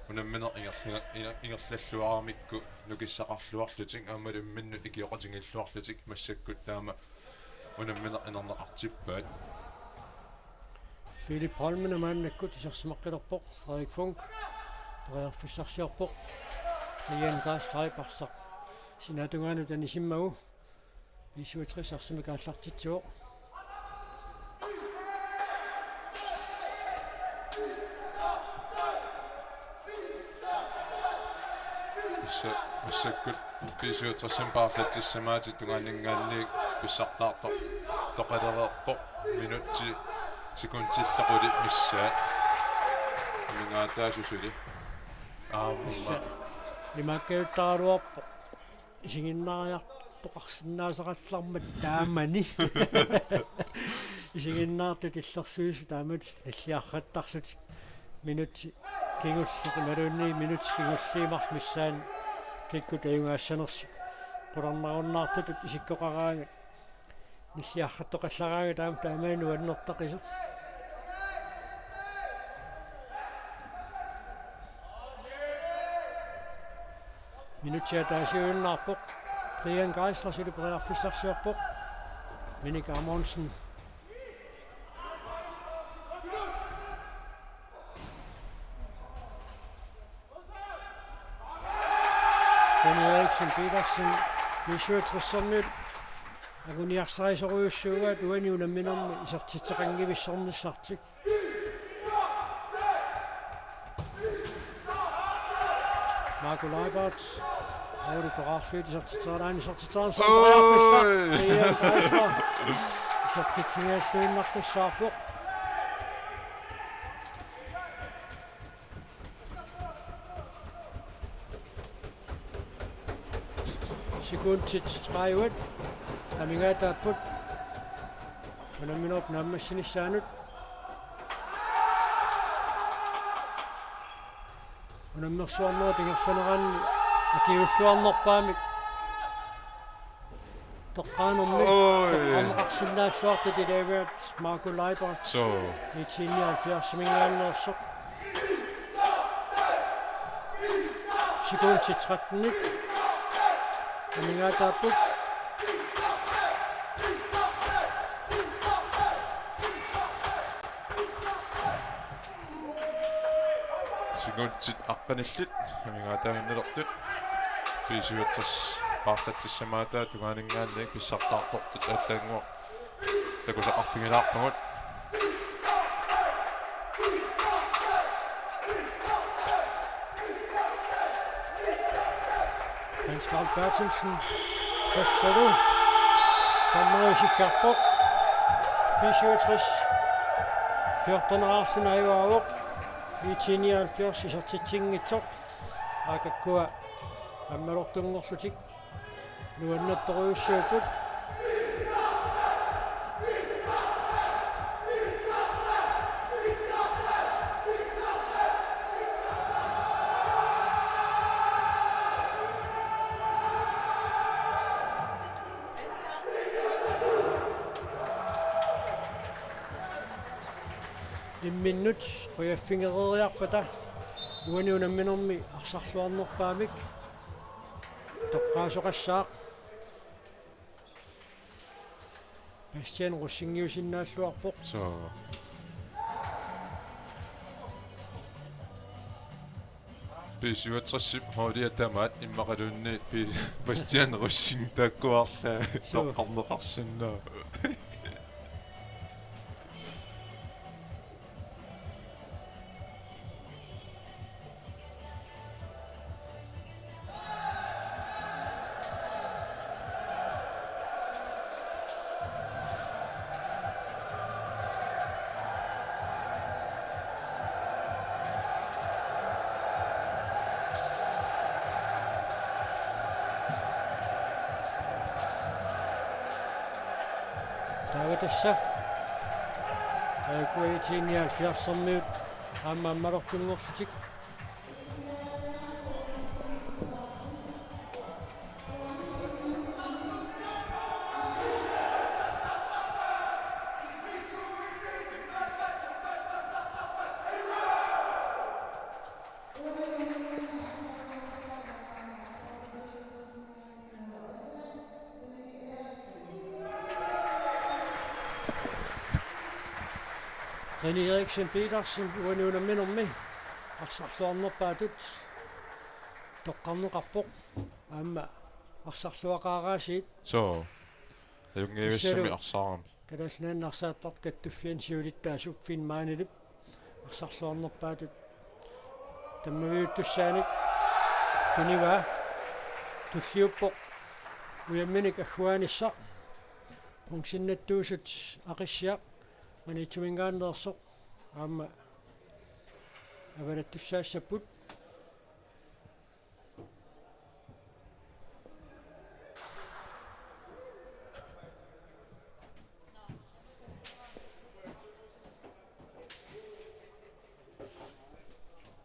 Unammineq ingerla-, inger-, ingerlalluaramikku nukissaqarluarlutik aamma unamminnut ikioqatigiilluarlutik massakkut taama unammineq inerneqartippaat. Philip Holmen maannakkut isersimaqqilerpoq, Frederik Funk periarfissarsiorpoq. Ian Gaas Leiber arsaq sinaatungaanut anisimmagu. B syvogtres arsamik aallartitsivoq. Tassa massakkut B syvogtresimi paarlatsissamaatit tungaanninngaanniit pissartaartoq toqalereerpoq, minutsit sekuntillu qulit missaat. Amigaataasoq suli. Aamma. Tassa imaakkajuttaraluarpoq. Isiginnaariartoqarsinnaasaqallarmat taamani. Isiginnaartut illersuisut taamatut nilliarrattarlutik. Minutsit kingulliit imaluunniit minutsit kingulliit marluk missaanni kikkut ajugaassanersut qularnarunnaartutut isikkoqaraangat. Nilliarrattoqallaraangat taama taamani nuannertaqisoq. Minutsit ataasiuinnarpoq. Brian Geisler suli periarfissarsiorpoq. Minik Amundsen. Benny Eriksen Petersen, B syvogtressermiut anguniarsarisorujussuugaat uani unamminermi isertitseqanngivissornissartik. Marco Leiber, Auli Toraarfik isertitseqalaani isertitseqalaani. Oi! Ian Geisler isertitsigigalluinnartussaavoq. Sekundit tredive amigaataapput unamminerup naammassinissaanut. Unammersuarnerup ingerlanerani akiuulluarnerpaamik toqqaanermik. Oi. Toqqarneqarsinnaalluartut ilagivaat Marco Leibold. Suu. I T nioghalvfjerdsiminngaanneersoq. Sekundit tretten. Amigaataapput. Sekundit aqqanillit amigaataaginnalertut. B syvogtres paarlatsissamaataat tungaaninngaanniit pissartaartortut aatsaannguaq takusaqarfigilaarpagut. Hans Carl Berthelsen. Tassalu. Dommeri isikkoqarpoq. B syvogtres. Fjorten Larsen ajugaavoq. I T nioghalvfjerds isertitsinngitsoq. Aakakkua ammalortunngorlutik nuannertorujussuupput. Imminnut qujaffigereeriarpata uani unamminermi arsarluarnerpaamik toqqaasoqassaaq. Bastian Rosing-iusinnaalluarpoq. Suu. B syvogtres-ip holdia tamaat immaqaluunniit B-, Bastian Rosing taakkuarlaa. Suu. Toqqarneqarsinnaavoq. Taava tassa. Aajuku I T nioghalvfjerds-ermiut aamma ammalortunngorlutik. René Eriksen Petersen uani unamminermi arsarluarnerpaatut toqqarneqarpoq. Aamma arsarluaqaaraasiit. Suu. Ajunngivissamik. Tassalu arsaarami. Kalaallit Nunaanni arsaattartut kattuffianni siulittaasup Finn Maanilip arsarluarnerpaatut tammaviuttussaanik tunivaa. Tulliuppoq ujamminik agguaanissaq. Punktisinnattuusut Aqissiaq Maniitsuminngaanneersoq aamma avalattussaassapput.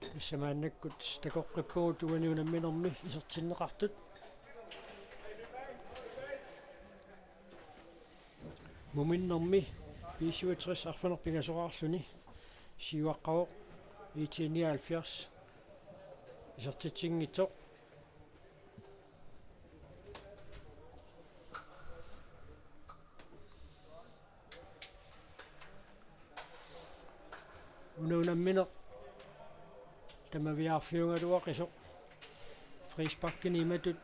Tassa maannakkut takoqqippagut uani unamminermi isertinneqartut. Muminnermi B syvogtres arfineq-pingasoraarluni siuaqqavoq I T nioghalvfjerds isertitsinngitsoq. Una unammineq tamaviaarfiugaluaqisoq. Frisparkinik imatut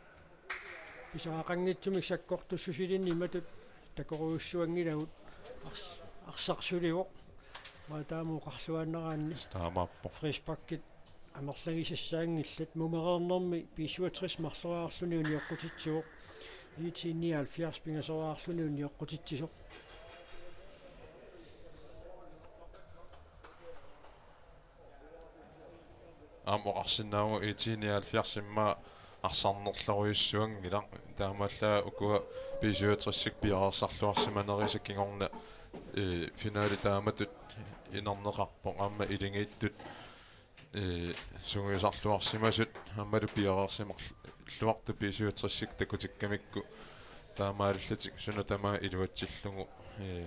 pisariaqanngitsumik sakkortussusilinnik imatut takorujussuanngilagut. Ars-, arsaq sulivoq. Maani taama oqarluaannaraanni. Taamaappoq. Frisparkit amerlagisassaanngillat. Mumereernermi B syvogtres marloriarluni unioqqutitsivoq. I T nioghalvfjerds pingasoriarluni unioqqutitsisoq. Aamma oqarsinnaavugut I T nioghalvfjerds immaqa arsarnerlorujussuanngilaq. Taamaallaat ukua B syvogtres-ik piareersarluarsimanerisa kingorna, ee, finale taamatut inerneqarpoq aamma ilingiittut Ee, sungiusarluarsimasut aammalu piareersimalluartut B syvogtres-ikkut takutikkamikku taamaalillutik suna tamaat iluatsillugu, ee,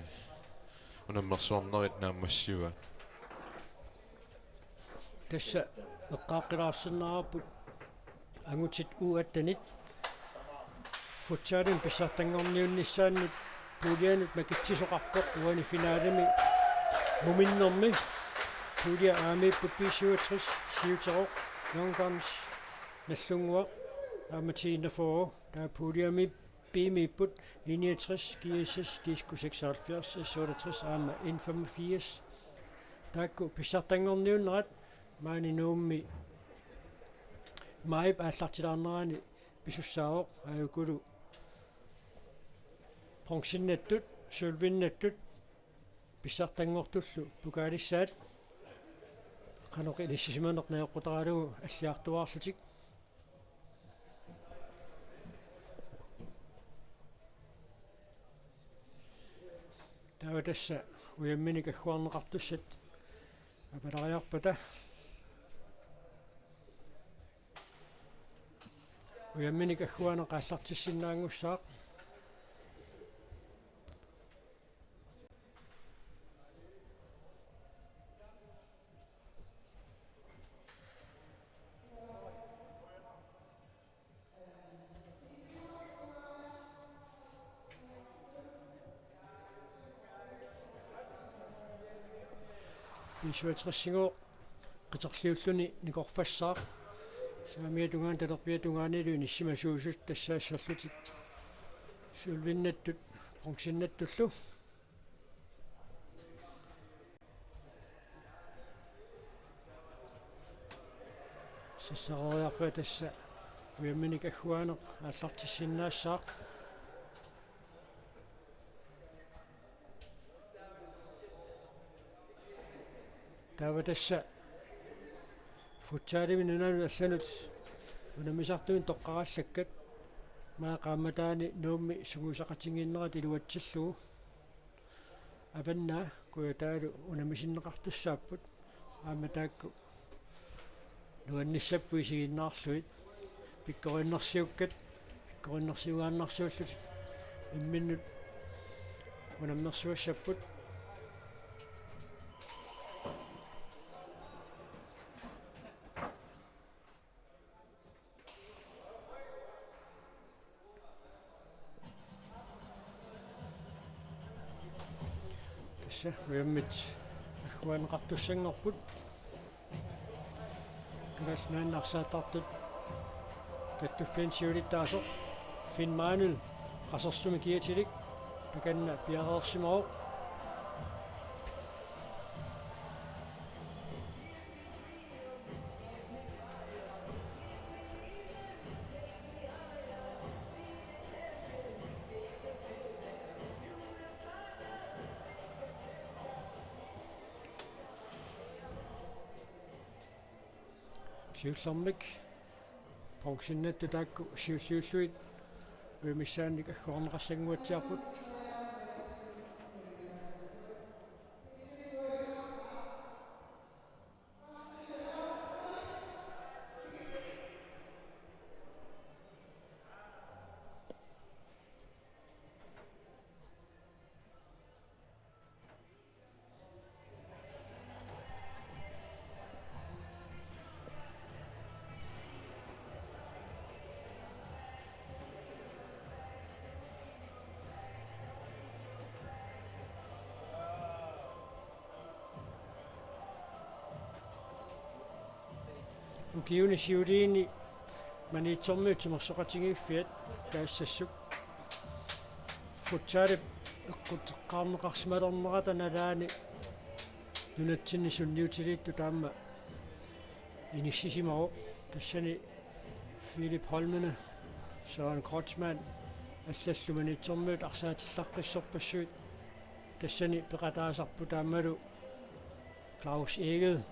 unammersuarnerit naammassivaat. Tassa eqqaaqqilaarsinnaavarput angutit U attenit futsalimi pissartanngorniunnissaannut puulianut makitsisoqarpoq uani finalemi muminnermi. Puulia A-miipput B syvogtres, Siuteroq, Young Guns, Nagdlunguaq, aamma T enogfyrre, taava puulia B-miipput I niogtres, G S S, Disco seksoghalvfjerds, S otteogtres, aamma N femogfirs. Taakku pissartanngorniunnerat maani Nuummi maajip aallartilaarnerani pisussaavoq, aajukulu bronzinnattut, sølvinnattut pissartanngortullu pokaalissaat. Qanoq inissisimaneq najoqqutaralugu alliartuaarlutik. Taava tassa ujamminik agguarneqartussat apalariarpata. Ujamminik agguaneq aallartissinnaanngussaaq. B syvogtres-igooq qiterliulluni nikorfassaaq. Saamiata tungaanut talerpiata tungaanilu inissimasuusut tassaassarlutik sølvinnattut bronzinnattullu. Sassareriarpaa tassa ujamminik agguaneq aallartissinnaassaaq. Taava tassa futsalimi nunanut allanut unammisartunik toqqarallakkat maani qaammataani Nuummi sungiusaqatigiinnerat iluatsillugu. Avannaa Kujataalu unammisinneqartussaapput, aamma taakku nuannissapput isiginnaarlugit. Pikkorinnersiukkat pikkorinnersiugaannarsuullutik imminnut unammersuassapput. Tassa ujammit agguaanneqartussanngorput. Kalaallit Nunaanni arsaattartut kattuffianni siulittaasoq Finn Manuel qasersumik kiatilik takanna piareersimavoq. Siullermik bronzinnattut taakku siulliullugit ujamissaannik agguarneqassannguatsiarput. Ukiuni siuliini Maniitsormiut timersoqatigiiffiat Kaassassuk futsalip eqquteqqaarneqarsimalernerata nalaani nunatsinni sunniutiliittut aamma inissisimavoq. Tassani Philip Holmene, Søren Kreutzmann allallu Maniitsormiut arsaatillaqqissorpassuit tassani peqataasarput aammalu Claus Egede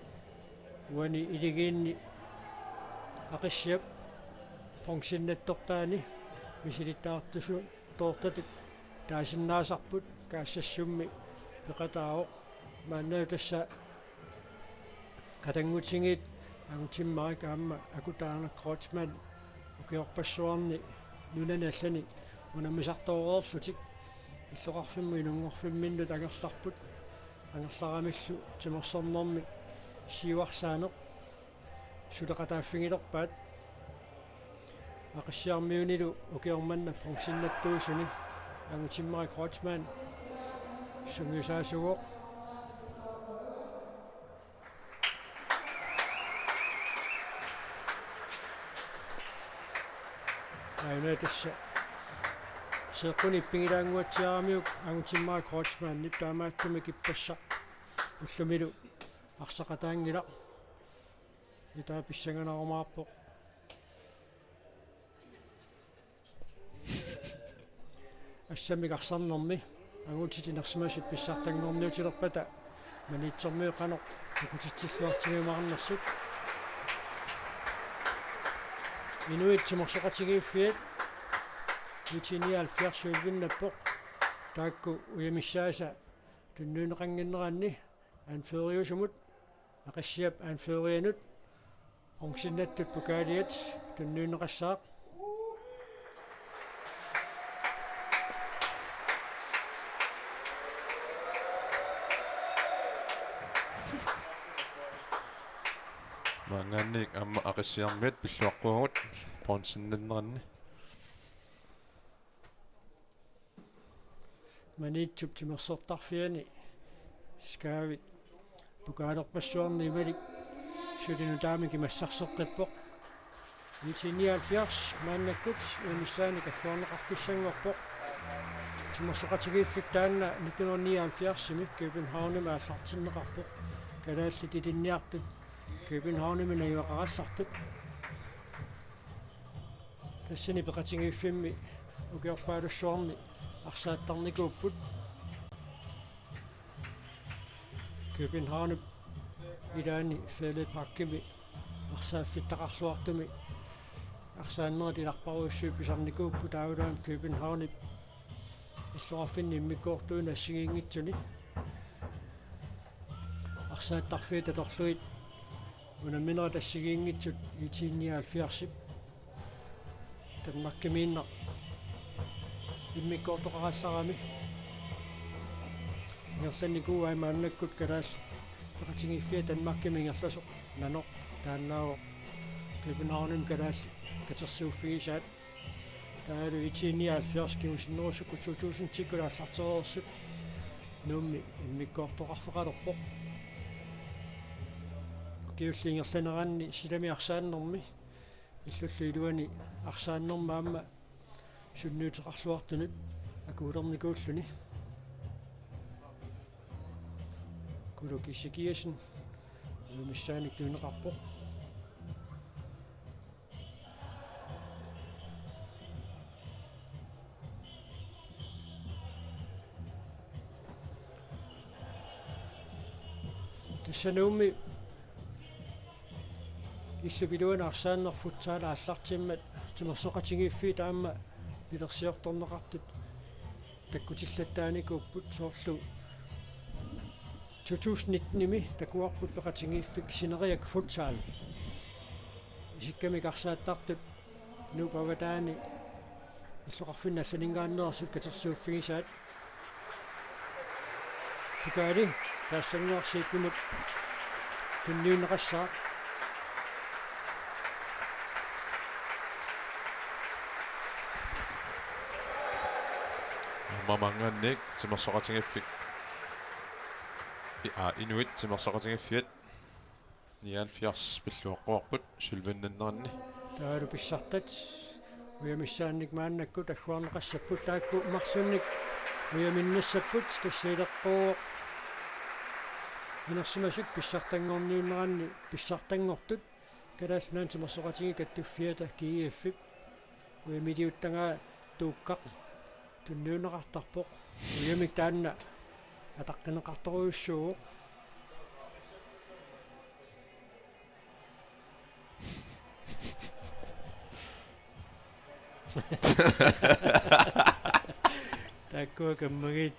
uani Iligiinni Aqissiap bronzinnattortaani misilittagartusu- toortatut taasinnaasarput Kaassassummi peqataavoq. Maanna tassa qatanngutigiit Angutimmarik aamma Akutaana Kreutzmann ukiorpassuarni nunani allani unammisartooreerlutik illoqarfimmut inunngorfimminnut angerlarput, angerlaramillu timersornermik siuarsaaneq suleqataaffigilerpaat. Aqissiarmiunilu ukioq manna bronzennattuusuni Angutimmarik Kreutzmann sungiusaasuuvoq. Aajuna tassa seeqqunik ippigilaannguatsiaramiuk Angutimmarik Kreutzmannip, taamaattumik ippassaq ullumilu arsaqataanngilaq. Itaat pissanganarumaarpoq. Assammik arsarnermi angutit inersimasut pissartanngorniutilerpata Maniitsormiut qanoq takutitsilluartigiumaarnersut. Inuit timersoqatigiiffiat IT nioghalvfjerds sølvinnappoq, taakku ujamissaasa tunniunneqannginneranni anføreriusumut, Aqissiap anførerianut, bronzennattut pokaaliat tunniunneqassaaq. Maanngaanniit aamma Aqissiarmiut pilluaqquagut bronzennanneranni. Maniitsup timersortarfiani Skaavik pokaalerpassuarni imalik suli nutaamik imassarseqqippoq. IT nioghalvfjerds maannakkut ujamissaanik agguarneqartussanngorpoq. Timersoqatigiiffik taanna nitten hundrede nioghalvfjerdsimi Københavnimi aallartinneqarpoq. Kalaallit ilinniartut Københavnimi najugaqarallartut. Tassani peqatigiiffimmi ukiorpaalussuarni arsaattarnikuupput. Københavnip ilaani Fælledparkimi arsaaffittaqarluartumi arsaannerit ilarparujussuit pisarnikuupput, taavalu aamma Københavnip illoqarfinni immikkoortuunut assigiinngitsuni arsaattarfiat atorlugit unamminerat assigiinngitsut IT nioghalvfjerdsip Danmarkimiinnaq immikkoortoqarallarami. Ingerlannikuuai maannakkut kalaallit peqatigiiffiat Danmarkimi ingerlasoq, nanoq taannaavoq Københavnimi kalaallit katersuuffigisaat. Taavalu IT nioghalvfjerds kingusinnerusukkut to tusindikkut aallartereersut Nuummi immikkoortoqarfeqalerpoq. Ukiulli ingerlaneranni silami arsaannermi illullu iluani arsaannermi aamma sunniuteqarluartunut akuulernikuulluni. Kuluk Ezekiassen ujamissaanik tunineqarpoq. Tassa Nuummi illup iluani arsaanneq futsal aallartimmat timersoqatigiiffiit aamma pilersiortorneqartut takkutillattaanikuupput, soorlu to tusind nittenimi takuarput peqatigiiffik Sineriak Futsal. Isikkamik arsaattartut Nuup avataani illoqarfinni allaninngaanneersut katersuuffigisaat. Pokaali taassannguaq Zeebimut tunniunneqassaaq. Aamma maanngaanniit timersoqatigiiffik, i-, aa, inuit timersoqatigiiffiat nioghalvfjerds pilluaqquarput sølvinnanneranni. Taavalu pissartat ujamissaannik maannakkut agguarneqassapput, taakku marlunnik ujaminnassapput. Tassa ileqqooq inersimasut pissartanngorniunneranni pissartanngortut Kalaallit Nunaanni Timersoqatigiit Kattuffiata, G F-ip, ujamiliuttagaa Tuukkaq tunniunneqartarpoq. Ujamik taanna ataqqineqartorujussuuvoq. Taakkua kammagiit.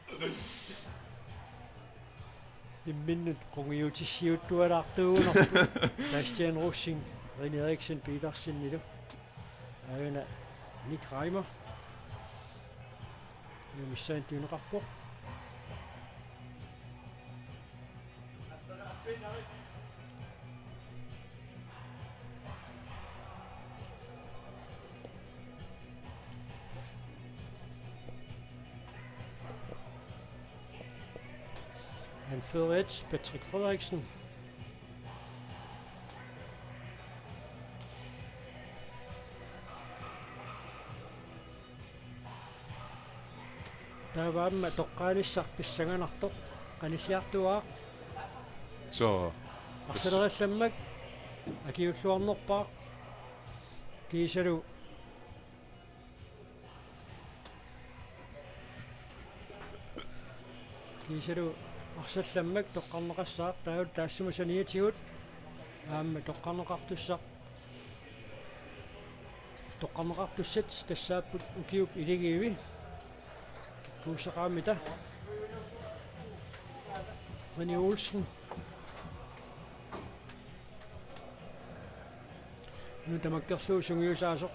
Imminnut qungiutissiuttualaartuugunarpoq Bastian Rosing, René Eriksen Petersenilu. Aajuna Nick Reimer. Missaani tunineqarpoq. Anfører et, Patrick Frederiksen. Taava aamma toqqaanissaq pissanganartoq qanissiartuaaq. Suu. Arsalerallammak akiulluarnerpaaq. Kiisalu Kiisalu arsallammak toqqarneqassaaq, taava taassuma saniatigut aamma toqqarneqartussaq. Toqqarneqartussat tassaapput ukiup iligiivi. Kikkuussaqaammita. René Olsen. Nuna tamakkerlugu sungiusaasoq.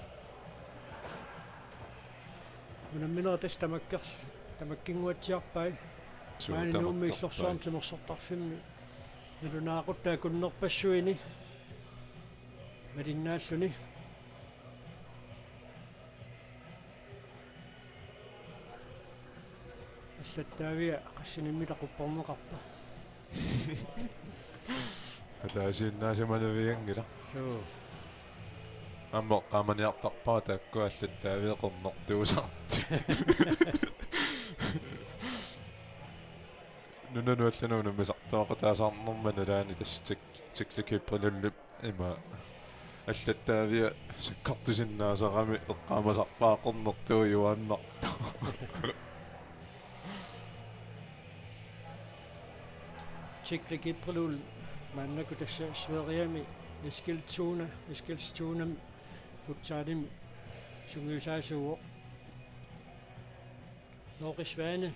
Unamminerit tassa tamakkers-, tamakkinnguatsiarpai. Suu, maani Nuummi tamakkerpai. Illorsuarmi timersortarfimmi nalunaaquttat akunnerpassuini malinnaalluni. Allattaavia qassinimmita qupperneqarpa? Ataasiinnaasimavianngilaq. Suu. Aamma eqqaamaniartarpara taakku allattaavia qernertuusartut. Nunanut allanut unammisartuaqqutaasarnerma nalaani tassa Tek-, Tekle Kiprilulli ima allattaavia sakkortusinnaasarami eqqaamasarpaa qernertuujuaannartoq. Tekle Kiprilul maannakkut tassa Sveriami Eskilstuna, Eskilstunami futsalimi sungiusaasuuvoq. Norge Svane,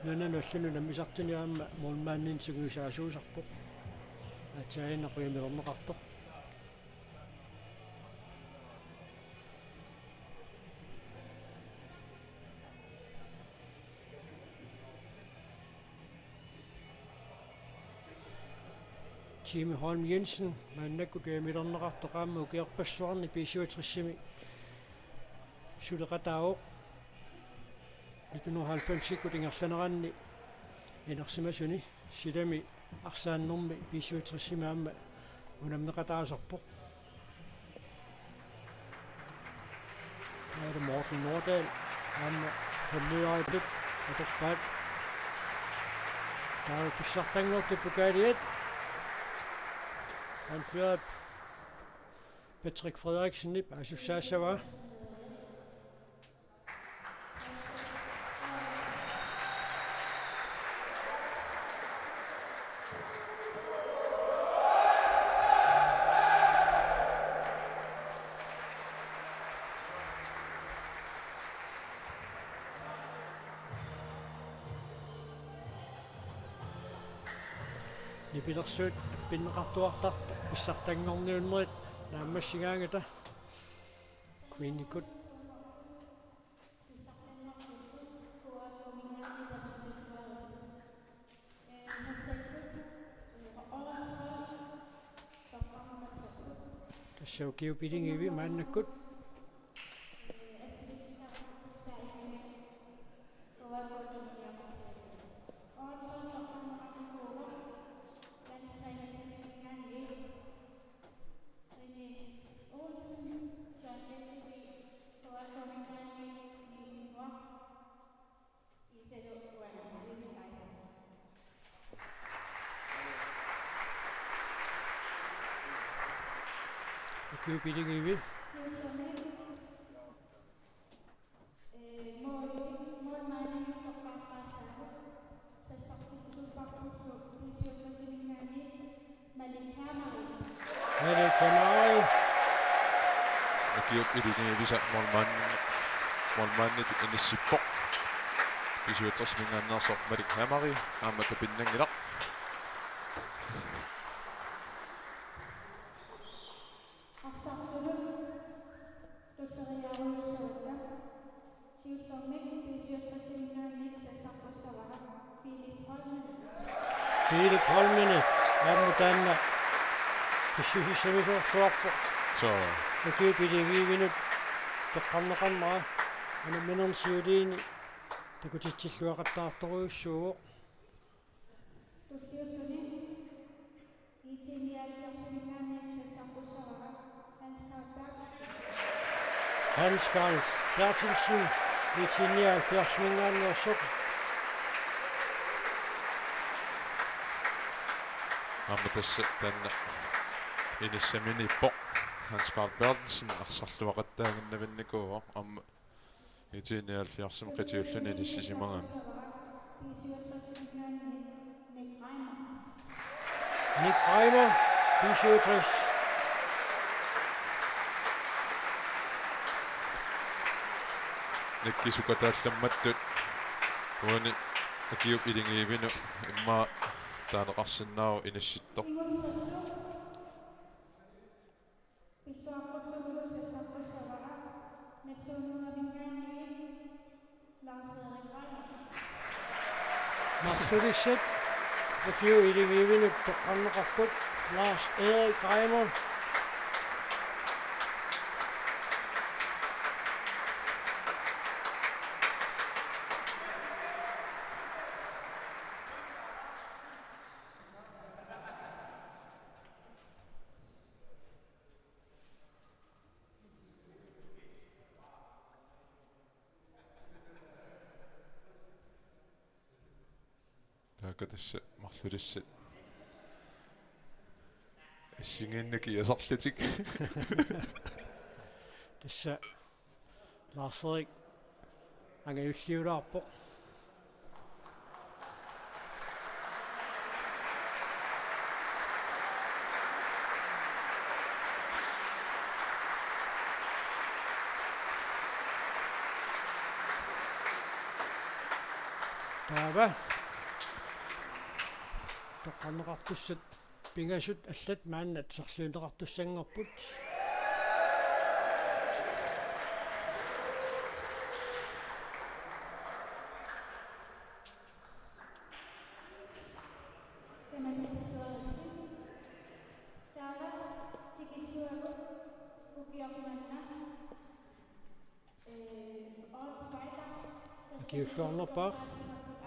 nunanut allanut unammisartuni aamma målmandinik sungiusaasuusarpoq. Aatsaannaq qujamilerneqartoq. Jimmy Holm Jensen, maannakkut qujamilerneqartoq aamma ukiorpassuarni B syvogtresimi suleqataavoq. Nitten hundrede og halvfemsikkut ingerlaneranni inersimasuni silami arsaannermi B syvogtresimi aamma unammeqataasarpoq. Taava Morten Nordahl aamma formuleritut atorpaat. Taava pissartanngortut pokaliat. Anfører Patrick Frederiksenip asussaassavaa. Nipilersuut pinneqartuartartut pissartanngorniunnerit naammassigaangata. Queenikut. Tassa ukiup iligiivi maannakkut. Ukiup iligiivi. Malik Hamari. Malik Hamari. Ukiup iligiivisa målmand-, målmanditut inissippoq. B syvogtresiminngaanneersoq Malik Hamari aamma tapinnanngilaq. Arsartullu tulleriiaarujussavagut. Siullermik B syvogtres-iminngaanniit sassartussavara Philip Holmen. Philip Holmen aamma taanna pissusissamisoorsuarpoq. Soo. Ukiup iligiivinut toqqarneqarnera unamminermi siuliini takutitsilluaqattaartorujussuuvoq. Tulliulluni I T nioghalvfjerds-iminngaanniit sassartussavara Hans Carl Berthelsen. Hans Carl Berthelsen, I T nioghalvfjerds-iminngaanneersoq. Aamma tassa taanna inissaminiippoq. Hans Carl Berthelsen arsarluaqattaaginnavinnikuuvoq. Aamma I T nioghalvfjerds-imi qitiulluni inissisimagami. Nick Reimer, B syvogtres. Nick sukataallammattut uani ukiup iligiivini immaqa taaneqarsinnaavoq inissittoq. Pilluaqqullugulu sassartussavara Nagdlunguuminngaanniit Lars Erik Reimer. Marluk Sulisat ukiup iligiivinut toqqarneqarput Lars Erik Reimer. Taakku tassa marluk Sulisat assigiinnaat kiasarlutik. Tassa Lars Erik angajulliulaarpoq. Taava toqqarneqartussat pingasut allat maanna tusarliunneqartussanngorput. Tamassi pilluaritsi. Taava tikissuagut ukioq manna, ee, Odds Fighter. Ukiulluarnerpaaq.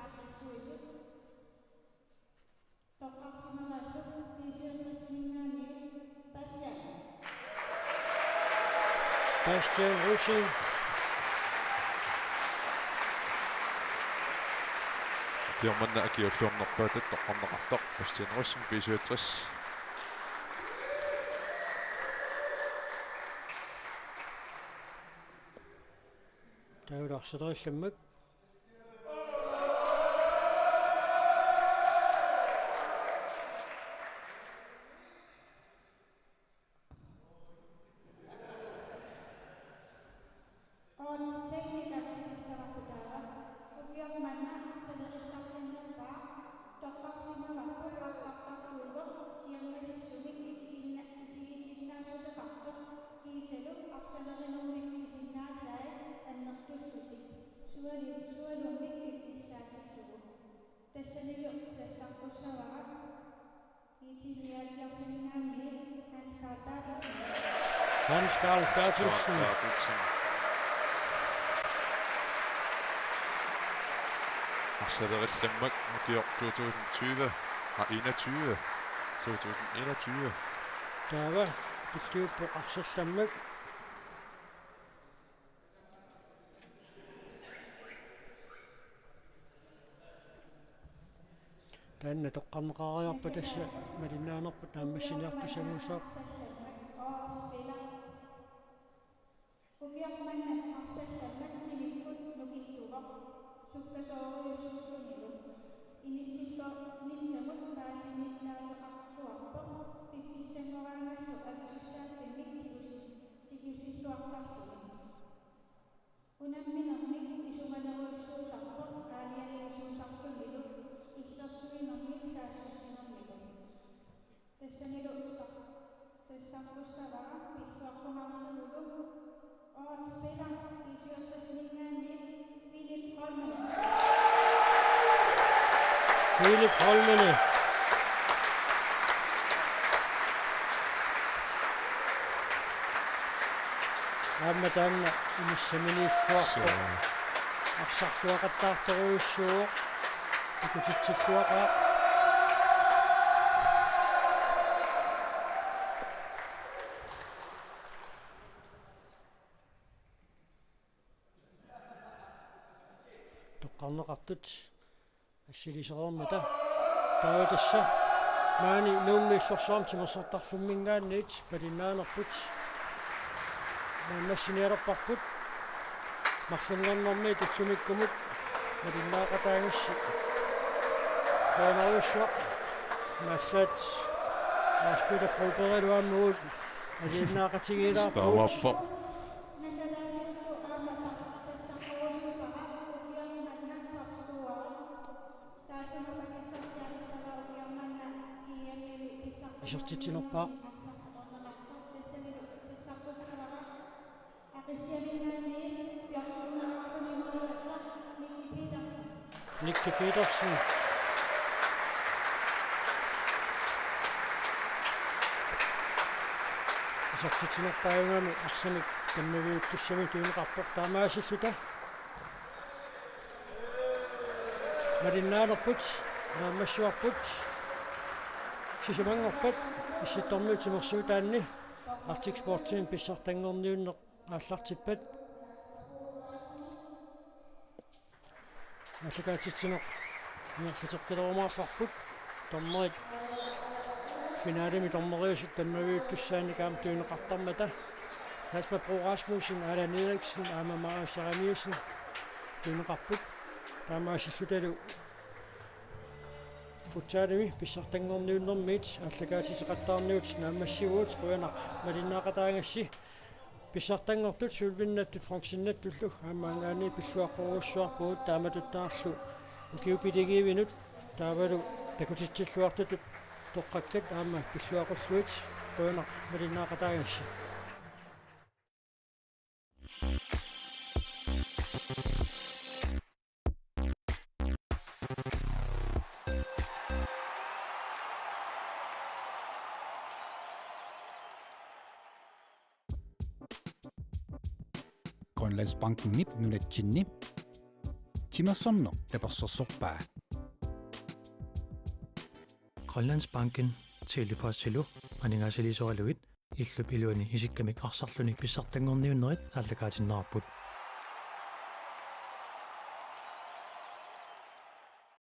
Aaqqissuisut. Toqqarsimavarput B syvogtres-iminngaanniit Bastian. Bastian Rosing. Ukioq manna ukiulluarnerpaatut toqqarneqartoq Bastian Rosing, B syvogtres. Taava arsaleriallammak. Odds Techniker tikissavarput taava. Ukioq manna arsaleriallartinnerpaaq toqqarsimavarput arsartartuuvoq siammasissumik isiginna-, isigisinnaassuseqartoq kiisalu arsalerinermik pisinnaasai annertullutik. Sualu-, sualummik piffissaatillugu. Tassanilu sassartussavara I T nioghalvfjerds-iminngaanniit Hans Carl Berthelsen. Hans Carl Berthelsen. Hans Carl Berthelsen. Arsaleriallammak ukioq to tusind tyve. Ah, enogtyve. To tusind enogtyve. Taava pilliuppoq arsallammak. Taanna toqqarneqareerpat tassa malinnaanerput naammassiniartussanngussooq. Ukioq manna arsallammat timikkut nukittuvoq sukkasoorujussuullunilu. Inissilluarnissamut paasiniaasaqarluarpoq piffissanngoraangallu avisussaaffimmik tigusi-, tigusilluartarluni. Unamminermik isumalerujussuusarpoq aalajangiisuusarlunilu illersuinermik saassussinermilu. Tassanilu sa-, sassartussavara Philip Holmeni. Aamma taanna inissaminiilluarpoq. Arsarluaqattaartorujussuuvoq. Takutitsilluaqaaq. Toqqarneqartut assilisereermata. Taava tassa maani Nuummi Illorsuarmi timersortarfimminngaanniit malinnaanerput. Naammassinialerparput. Marlunngornermiit ullumikkumut malinnaaqataagassi. Qujanarujussuaq. Massaat Lars Peter Brobergillu aamma uagut aliannaaqatigiilaarpugut. Taamaappoq. Isertitsinerpaaq. Nicky Petersen. Isertitsinerpaajugami arsamik tammaviuttussamik tunineqarpoq, taamaasilluta malinnaanerput, naammassivarput. Sisamanngorpat Issittormiut timersuutaanni Arctic Sportsimi pissartanngorniunneq aallartippat. Aallakaatitsineq ingerlateqqilerumaarparput. Dommerit finalemi dommeriusut tammaviuttussaannik aamma tunineqartarmata. Kasper Bro Rasmussen, Allan Eriksen aamma Marius Jeremiassen tunineqarput. Taamaasillutalu futsalimi pissartanngorniunnermiit aallakaatiteqattaarniutit naammassivugut. Qujanaq malinnaaqataagassi. Pissartanngortut sølvinnattut bronzinnattullu aamma anngaanniit pilluaqqorujussuarpugut, taamatuttaarlu ukiut piligiivinut taavalu takutitsilluartutut toqqakkat aamma pilluaqqullugit. Qujanaq malinnaaqataagassi. Grønlandsbankenip nunatsinni timersorneq tapersersorpaa. Grønlandsbanken, Tele-Postilu aningaasaliisoralugit illup iluani isikkamik arsarluni pissartanngorniunnerit aallakaatinneqarput.